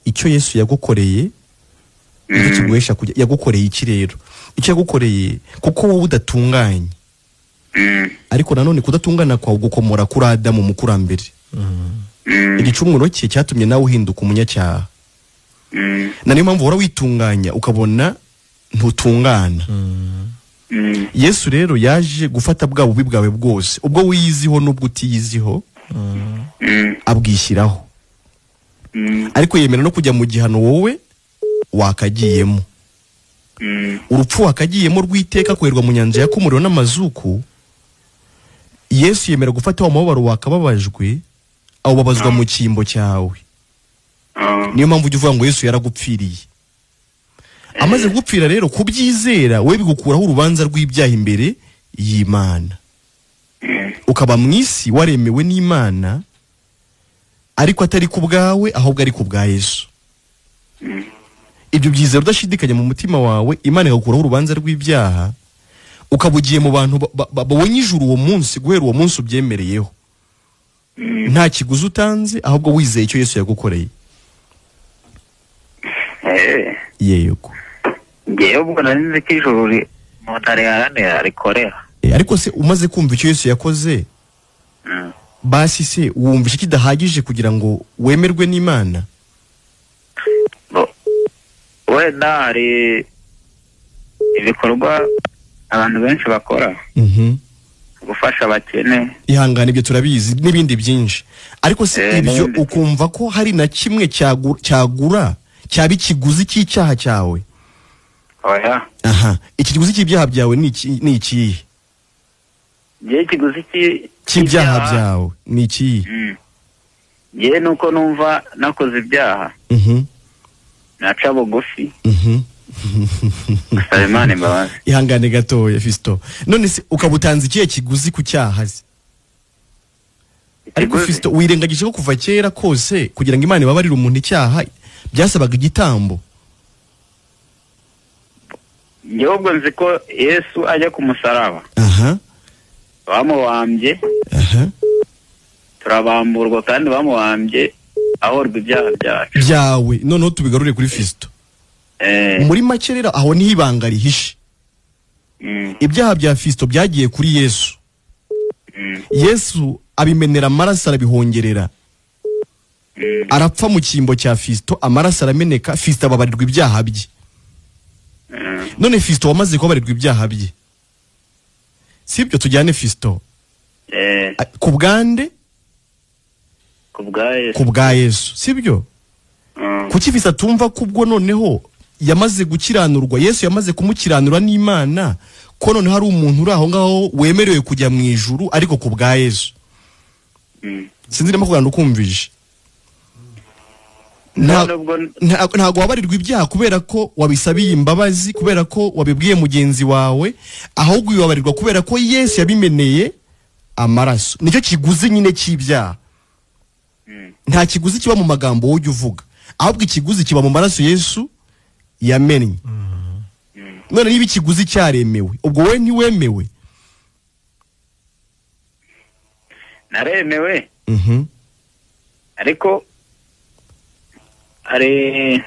Icyo Yesu yagukoreye nicyo kiguhesha kujya. Yagukoreye iki rero? Icyo yagukoreye, kuko wowe udatunganye, ariko nanone kudatungana kwawe gukomora kuri Adamu mukurambere. Igicumuro cye cyatumye nawe uhinduka umunyacyaha. Na niyo mpamvu uhora witunganya ukabona ntutungana. Yesu rero yaje gufata bwa bubi bwawe bwose, ubwo wiyiziho n'ubwo utiyiziho, abwishyiraho. Ariko yemera no kujya mu gihano wowe wakagiyemo. Urupfu wakagiyemo rw'iteka koherwa mu nyanja ya kumuriro n'amazuku. Yesu yemera gufata wa mubabaro wakababajwe, awubabazwa mu cyimbo cyawe. Niyo mpamvu ujya uvuga ngo Yesu yaragupfiriye. Amaze kugupfira rero, kubyizera we bigukuraho urubanza rw'ibyaha imbere y'Imana. Ukaba mu isi waremewe n'Imana, ariko atari ku bwawe ahubwo ari ku bwa Yesu. Ibyo byizera udashidikanya mu mutima wawe, Imana igakuraho urubanza rw'ibyaha, ukaba ugiye mu bantu babonye ijuru uwo munsi, guhera uwo munsi ubyemereyeho. Nta kiguzi utanze, ahubwo wizeye icyo Yesu yagukoreye. Yego. Ngewe ubwo nari nzi ko ijuru umuntu ariharanira rikorera. Ariko se umaze kumva icyo Yesu yakoze, basi se wumva iki kidahagije kugira ngo wemerwe n'Imana? Wenda hari ibikorwa abantu benshi bakora, gufasha abakene, ihangane, ibyo turabizi n'ibindi byinshi. Ariko se ibyo ukumva ko hari na kimwe cyagura cyaba ikiguzi cy'icyaha cyawe? Oya. Aha, ikiguzi cy'ibyaha byawe ni ikihe? Ngewe ikiguzi cy'ibyaha byawe ni ikihe? Ngewe nuko numva nakoze ibyaha, naca bugufi, Gusaba Imana imbabazi. Ihangane gatoya Fiston. None se ukaba utanze ikihe kiguzi ku cyaha se? Ariko Fiston, wirengagije ko kuva kera kose kugira ngo Imana ibabarire umuntu icyaha byasabaga igitambo. Njyewe ubwo nzi ko Yesu ajya ku musaraba. Bamubambye. Turabamburwa kandi bamubambye ahorwa ibyaha byacu. Byawe. Noneho tubigarure kuri Fiston. Muri make rero aho niho ibanga rihishe. Ibyaha bya Fiston byagiye kuri Yesu. Yesu abimenera amaraso arabihongerera. Arapfa mu cyimbo cya Fiston, amaraso arameneka, Fiston ababarirwa ibyaha bye. None Fiston wamaze kubabarirwa ibyaha bye, sibyo? Tujyane Fiston. Ku bwande? Ku bwa Yesu, sibyo? Kuki Fiston atumva kubwo noneho yamaze gukiranurwa, Yesu yamaze kumukiranura n'Imana, ko noneho hari umuntu uri aho ngaho wemerewe kujya mu ijuru ariko ku bwa Yesu? Sinzi niba kuganira ukumvije. Ntabwo wabarirwa ibyaha kubera ko wabisabiye imbabazi, kubera ko wabibwiye mugenzi wawe, ahubwo wibabarirwa kubera ko Yesu yabimeneye amaraso. Nicyo kiguzi nyine cy'ibyaha. Nta kiguzi kiba mu magambo ujya uvuga, ahubwo ikiguzi kiba mu maraso Yesu yamennye. None niba ikiguzi cyaremewe, ubwo wowe ntiwemewe? Naremewe. Ariko ari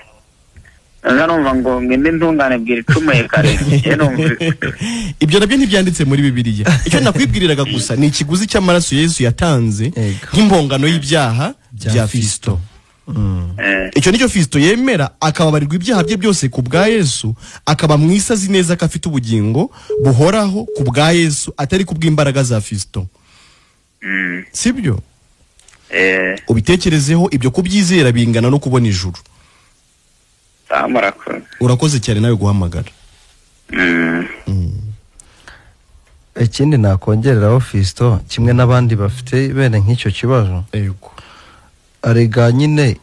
numva ngo ngende ntungane bwira icumuye kare. Ibyo nabyo ntibyanditse muri Bibiliya. Icyo nakwibwiriraga gusa ni ikiguzi cy'amaraso Yesu yatanze nk'impongano y'ibyaha bya Fiston. Icyo nicyo Fiston yemera, akababarirwa ibyaha bye byose ku bwa Yesu, akaba mu isi azi neza ko afite ubugingo buhoraho ku bwa Yesu, atari ku bw'imbaraga za Fiston. Sibyo? Ubitekerezeho, ibyo kubyizera bingana no kubona ijuru. Urakoze cyane nawe guhamagara. Ikindi nakongereraho Fiston, kimwe n'abandi bafite bene nk'icyo kibazo, yego, arega nyine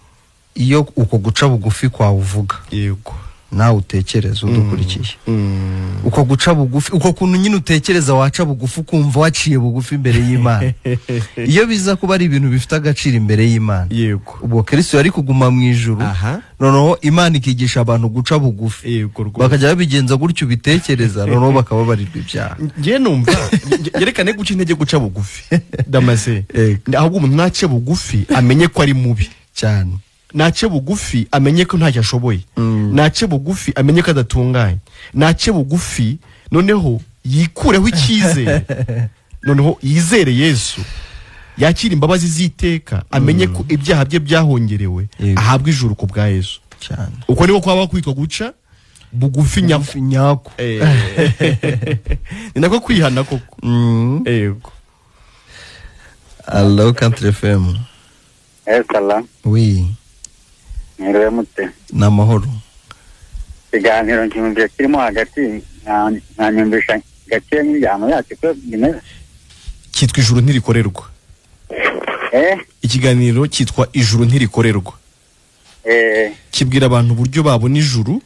iyo uko guca bugufi kwawe uvuga, yego, nawe utekereza udukurikiye, uko guca bugufi, uko kuntu nyine utekereza waca bugufi ukumva waciye bugufi imbere y'Imana. Iyo biza kuba ari ibintu bifite agaciro imbere y'Imana, yego, ubwo Kristo yari kuguma mu ijuru, noneho Imana ikigisha abantu guca bugufi, yego, bakajya babigenza gutyo ubitekereza, noneho bakababarirwa ibyaha. Ngiye numva yerekane guca intege guca bugufi Damase, ahubwo umuntu nace bugufi amenye ko ari mubi cyane. Nace bugufi amenye ko ntacyo ashoboye. Nace bugufi amenye ko adatunganye. Nace bugufi noneho yikureho icyizere. Noneho yizere Yesu, yakira imbabazi z'iteka, amenye ko ibyaha bye byahongerewe, ahabwe ijuru ku bwa Yesu. Cyane. Uko niko kwaba kwitwa guca bugufi nyako. Ni nako kwihana koko. Yego. Allo Country FM. Salam. Oui. Mwiriwe mute? Ni amahoro. Ikiganiro ncyumvise kirimo hagati, nkanyumvisha gake n'injyana yacu ko bimeze. Cyitwa Ijuru Ntirikorerwa. Ikiganiro cyitwa Ijuru Ntirikorerwa. Kibwira abantu uburyo babona ijuru,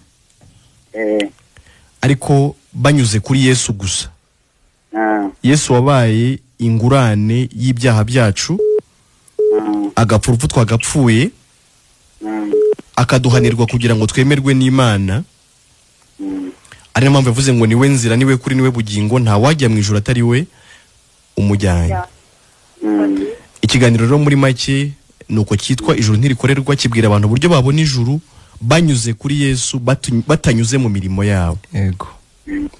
ariko banyuze kuri Yesu gusa. Yesu wabaye ingurane y'ibyaha byacu, agapfa urupfu twagapfuye, akaduhanirwa kugira ngo twemerwe n'Imana. Ari nayo mpamvu yavuze ngo niwe nzira, niwe kuri, niwe bugingo, nta wajya mu ijuru atari we umujyanye. Ikiganiro rero muri make nuko cyitwa Ijuru Ntirikorerwa, kibwira abantu uburyo babona ijuru banyuze kuri Yesu, batanyuze mu mirimo yabo. Yego.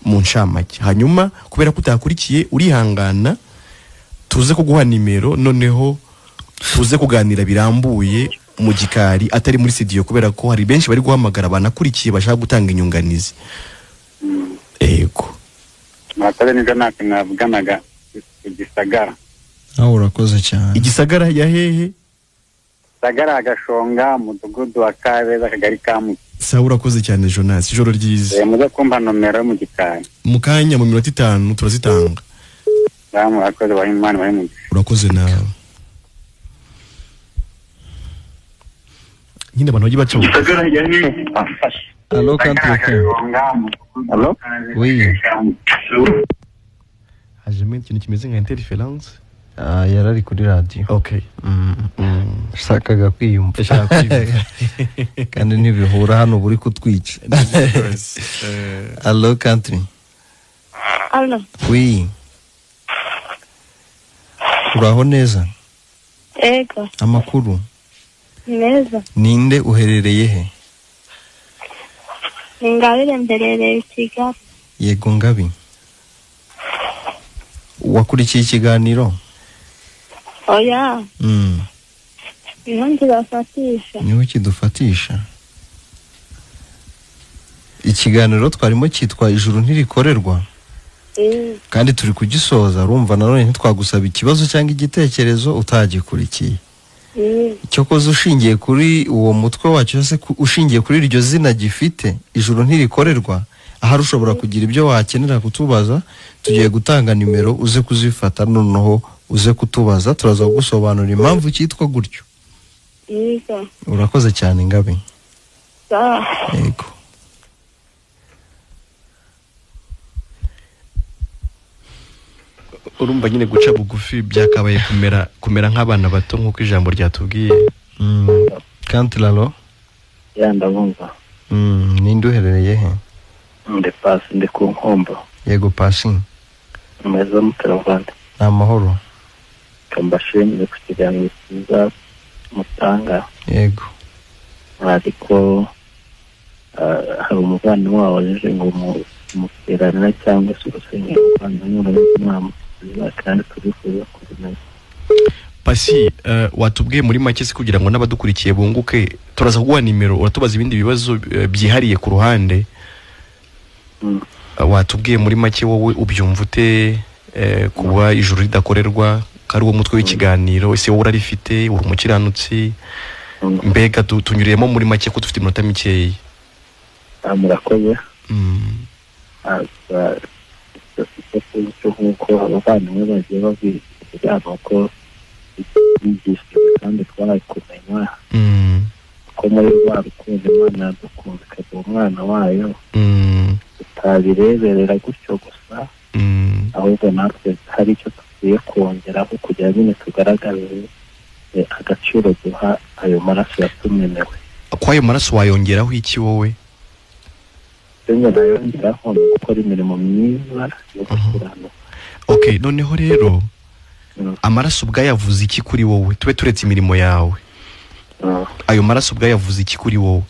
Mu ncamake. Hanyuma kubera ko utakurikiye urihangana, tuze kuguha nimero noneho tuze kuganira birambuye mu gikari, atari muri studio, kubera ko hari benshi bari guhamagara banakurikiye bashaka gutanga inyunganizi. Yego. Murakoze neza, natwe mwavuganaga Igisagara. Aho urakoze cyane. Igisagara ya hehe? Gisagara Gashonga, mudugudu wa Kabeza, akagari ka Muke. Sawa, urakoze cyane Jonas, ijoro ryiza. Muze kumpa nomero mu gikari. Mu kanya mu minota 5 turazitanga. Murakoze, bari Imana bari mu. Urakoze nawe. Nyine abantu bagiye baca bugufi. Allo Country FM. Allo? Oui. Hajemo ikintu kimeze nka interference. Ah, yarari kuri radio. Okay. Shakaga kwiyumva. Yashakaga kwiyumva. Kandi ntibihura hano buri kutwica. Allo Country. Allo. Oui. Uraho neza? Ego. Amakuru? Ni meza. Ninde, uherereye he? Ni Ingabire, mberereye i Kigali. Yego Ngabi. Wakurikiye ikiganiro? Oya. Niho nkibafatisha. Niho kidufatisha. Ikiganiro twarimo cyitwa Ijuru ntirikorerwa. Kandi turi kugisoza, urumva nanone ntitwagusaba ikibazo cyangwa igitekerezo utagikurikiye. Icyokoze ushingiye kuri uwo mutwe wacyo se, ushingiye kuri iryo zina gifite, Ijuru ntirikorerwa, ahari ushobora kugira ibyo wakenera kutubaza. Tugiye gutanga nimero uze kuzifata, noneho uze kutubaza, turaza kugusobanurira impamvu cyitwa gutyo. Yego. Urakoze cyane Ngabi. Sawa. Yego. Urumva nyine guca bugufi byakabaye kumera nk'abana bato nk'uko ijambo ryatubwiye. Country allo? Ya, ndabumva. Ninde, uherereye he? Ndi Pasi, ndi ku Nkombo. Yego Pasi. Meza muteravande? Ni amahoro. Mbashimire ku kiganiro cyiza mutanga. Yego. Ariko hari umuvandimwe wawe waje ngo muteranira cyangwa se urusengero umuvandimwe mwamusubiza, kandi turifuza kubimenya. Pasi, watubwiye muri make se kugira ngo n'abadukurikiye bunguke, turaza kuguha nimero uratubaza ibindi bibazo byihariye ku ruhande. Watubwiye muri make wowe ubyumva ute, kuba ijuru ridakorerwa, ko ari wo mutwe w'ikiganiro, ese wowe urarifite, uri umukiranutsi? Mbega tunyuriyemo muri make ko dufite iminota mikeya. Murakoze. Icyo nk'uko abavandimwe bagiye babivuga, nuko bigishijwe kandi twaraye kumenya ko muri rwa rukundo Imana yadukunze ikaduha umwana wayo, tutabireberera gutyo gusa, ahubwo natwe hari icyo dukwiye kongeraho kugira nyine tugaragaze agaciro duha ayo maraso yatumenewe. Ko ayo maraso wayongeraho iki wowe? Icyo nayongeraho ni ugukora imirimo myiza yo gukiranuka. Okay, noneho rero amaraso ubwayo avuze iki kuri wowe? Tube turetse imirimo yawe. Ayo maraso ubwayo avuze iki kuri wowe?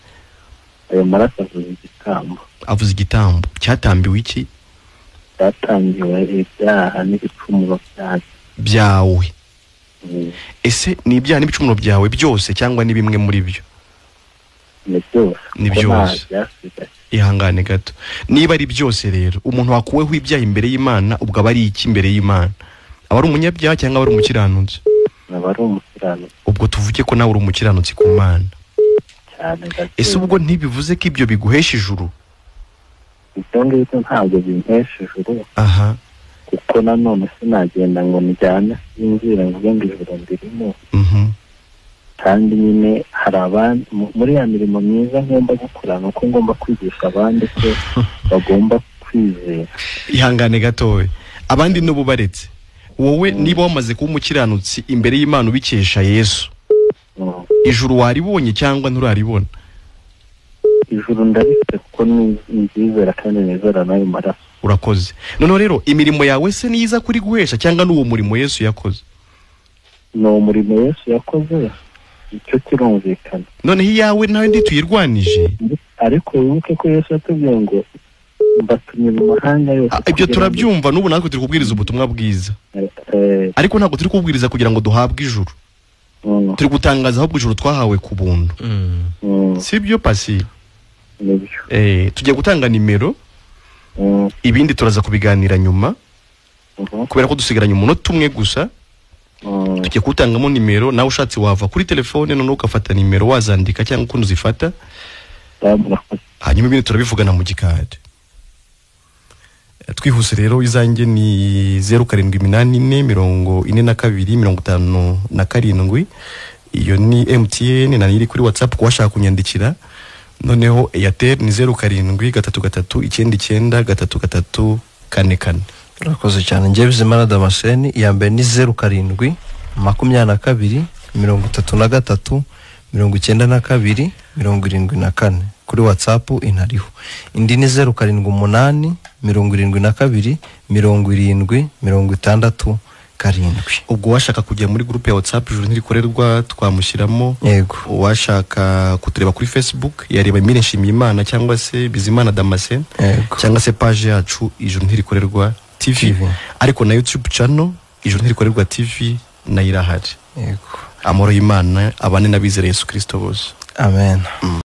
Ayo maraso avuze igitambo. Avuze igitambo cyatambiwe iki? Cyatangiwe ibyaha n'ibicumuro byanjye. Byawe. Ese ni ibyaha n'ibicumuro byawe byose cyangwa ni bimwe muri byo? Ni byose. Ni kuko nta byose. byasigaye. Ihangane gato. Niba ari byose rero, umuntu wakuweho ibyaha imbere y'Imana ubwo aba ari iki imbere y'Imana? Aba ari umunyabyaha cyangwa aba ari umukiranutsi? Aba ari umukiranutsi. Ubwo tuvuge ko nawe uri umukiranutsi ku Mana. Cyane. Ese ubwo ntibivuze ko ibyo biguhesha ijuru? Ibyo ngibyo ntabwo bimpesha ijuru, Aha. kuko nanone sinagenda ngo njyane sinzira mvuge ngo ijuru ndirimo. Kandi nyine hari abandi muri ya mirimo myiza ngomba gukora, ni uko ngomba kwigisha abandi ko bagomba kwizera. Ihangane gatoya. Abandi n'ubu baretse, wowe niba wamaze kuba umukiranutsi imbere y'Imana ubikesha Yesu, ijuru waribonye cyangwa nturaribona? Ijuru ndarifite kuko nizera kandi nizera n'ayo maraso. Urakoze. Noneho rero imirimo yawe se niyiza kuri guhesha cyangwa n'uwo murimo Yesu yakoze? Ni umurimo Yesu yakoze, icyo kirumvikana. Noneho iyawe nawe ntituyirwanije. Ariko wibuke ko Yesu yatubwiye ngo mbatumye mu mahanga yose. Ibyo turabyumva, n'ubu natwe turi kubwiriza ubutumwa bwiza, ariko ntabwo turi kubwiriza kugira ngo duhabwe ijuru. Turi gutangaza ahubwo ijuru twahawe ku buntu. Si byo Pasi? Nibyo. Tugiye gutanga nimero, ibindi turaza kubiganira nyuma, kubera ko dusigaranye umunota umwe gusa. Tugiye kuwutangamo nimero, nawe ushatse wava kuri telefone noneho ugafata nimero, wazandika cyangwa ukuntu uzifata, hanyuma ibindi turabivugana mu gikari. Twihuse rero, izanjye ni 0784 42 57. Iyo ni MTN na iri kuri WhatsApp ku washaka kunyandikira. Noneho Airtel ni 07 33 99 33 44. Urakoze cyane. Njyewe Bizimana Damascene, iya mbere ni 07 22 33 92 74 kuri WhatsApp inariho. Indi ni 078 72 70 67. Ubwo uwashaka kujya muri groupe ya WhatsApp Ijuru Ntirikorerwa twamushyiramo. Yego. Uwashaka kutureba kuri Facebook yareba Emile Nshimiyimana cyangwa se Bizimana Damascene. Yego. Cyangwa se page yacu Ijuru Ntirikorerwa TV. TV. Ariko na YouTube channel Ijuru Ntirikorerwa TV nayo irahari. Yego. Amahoro y'Imana abane n'abizera Yesu Kristo bose. Amen.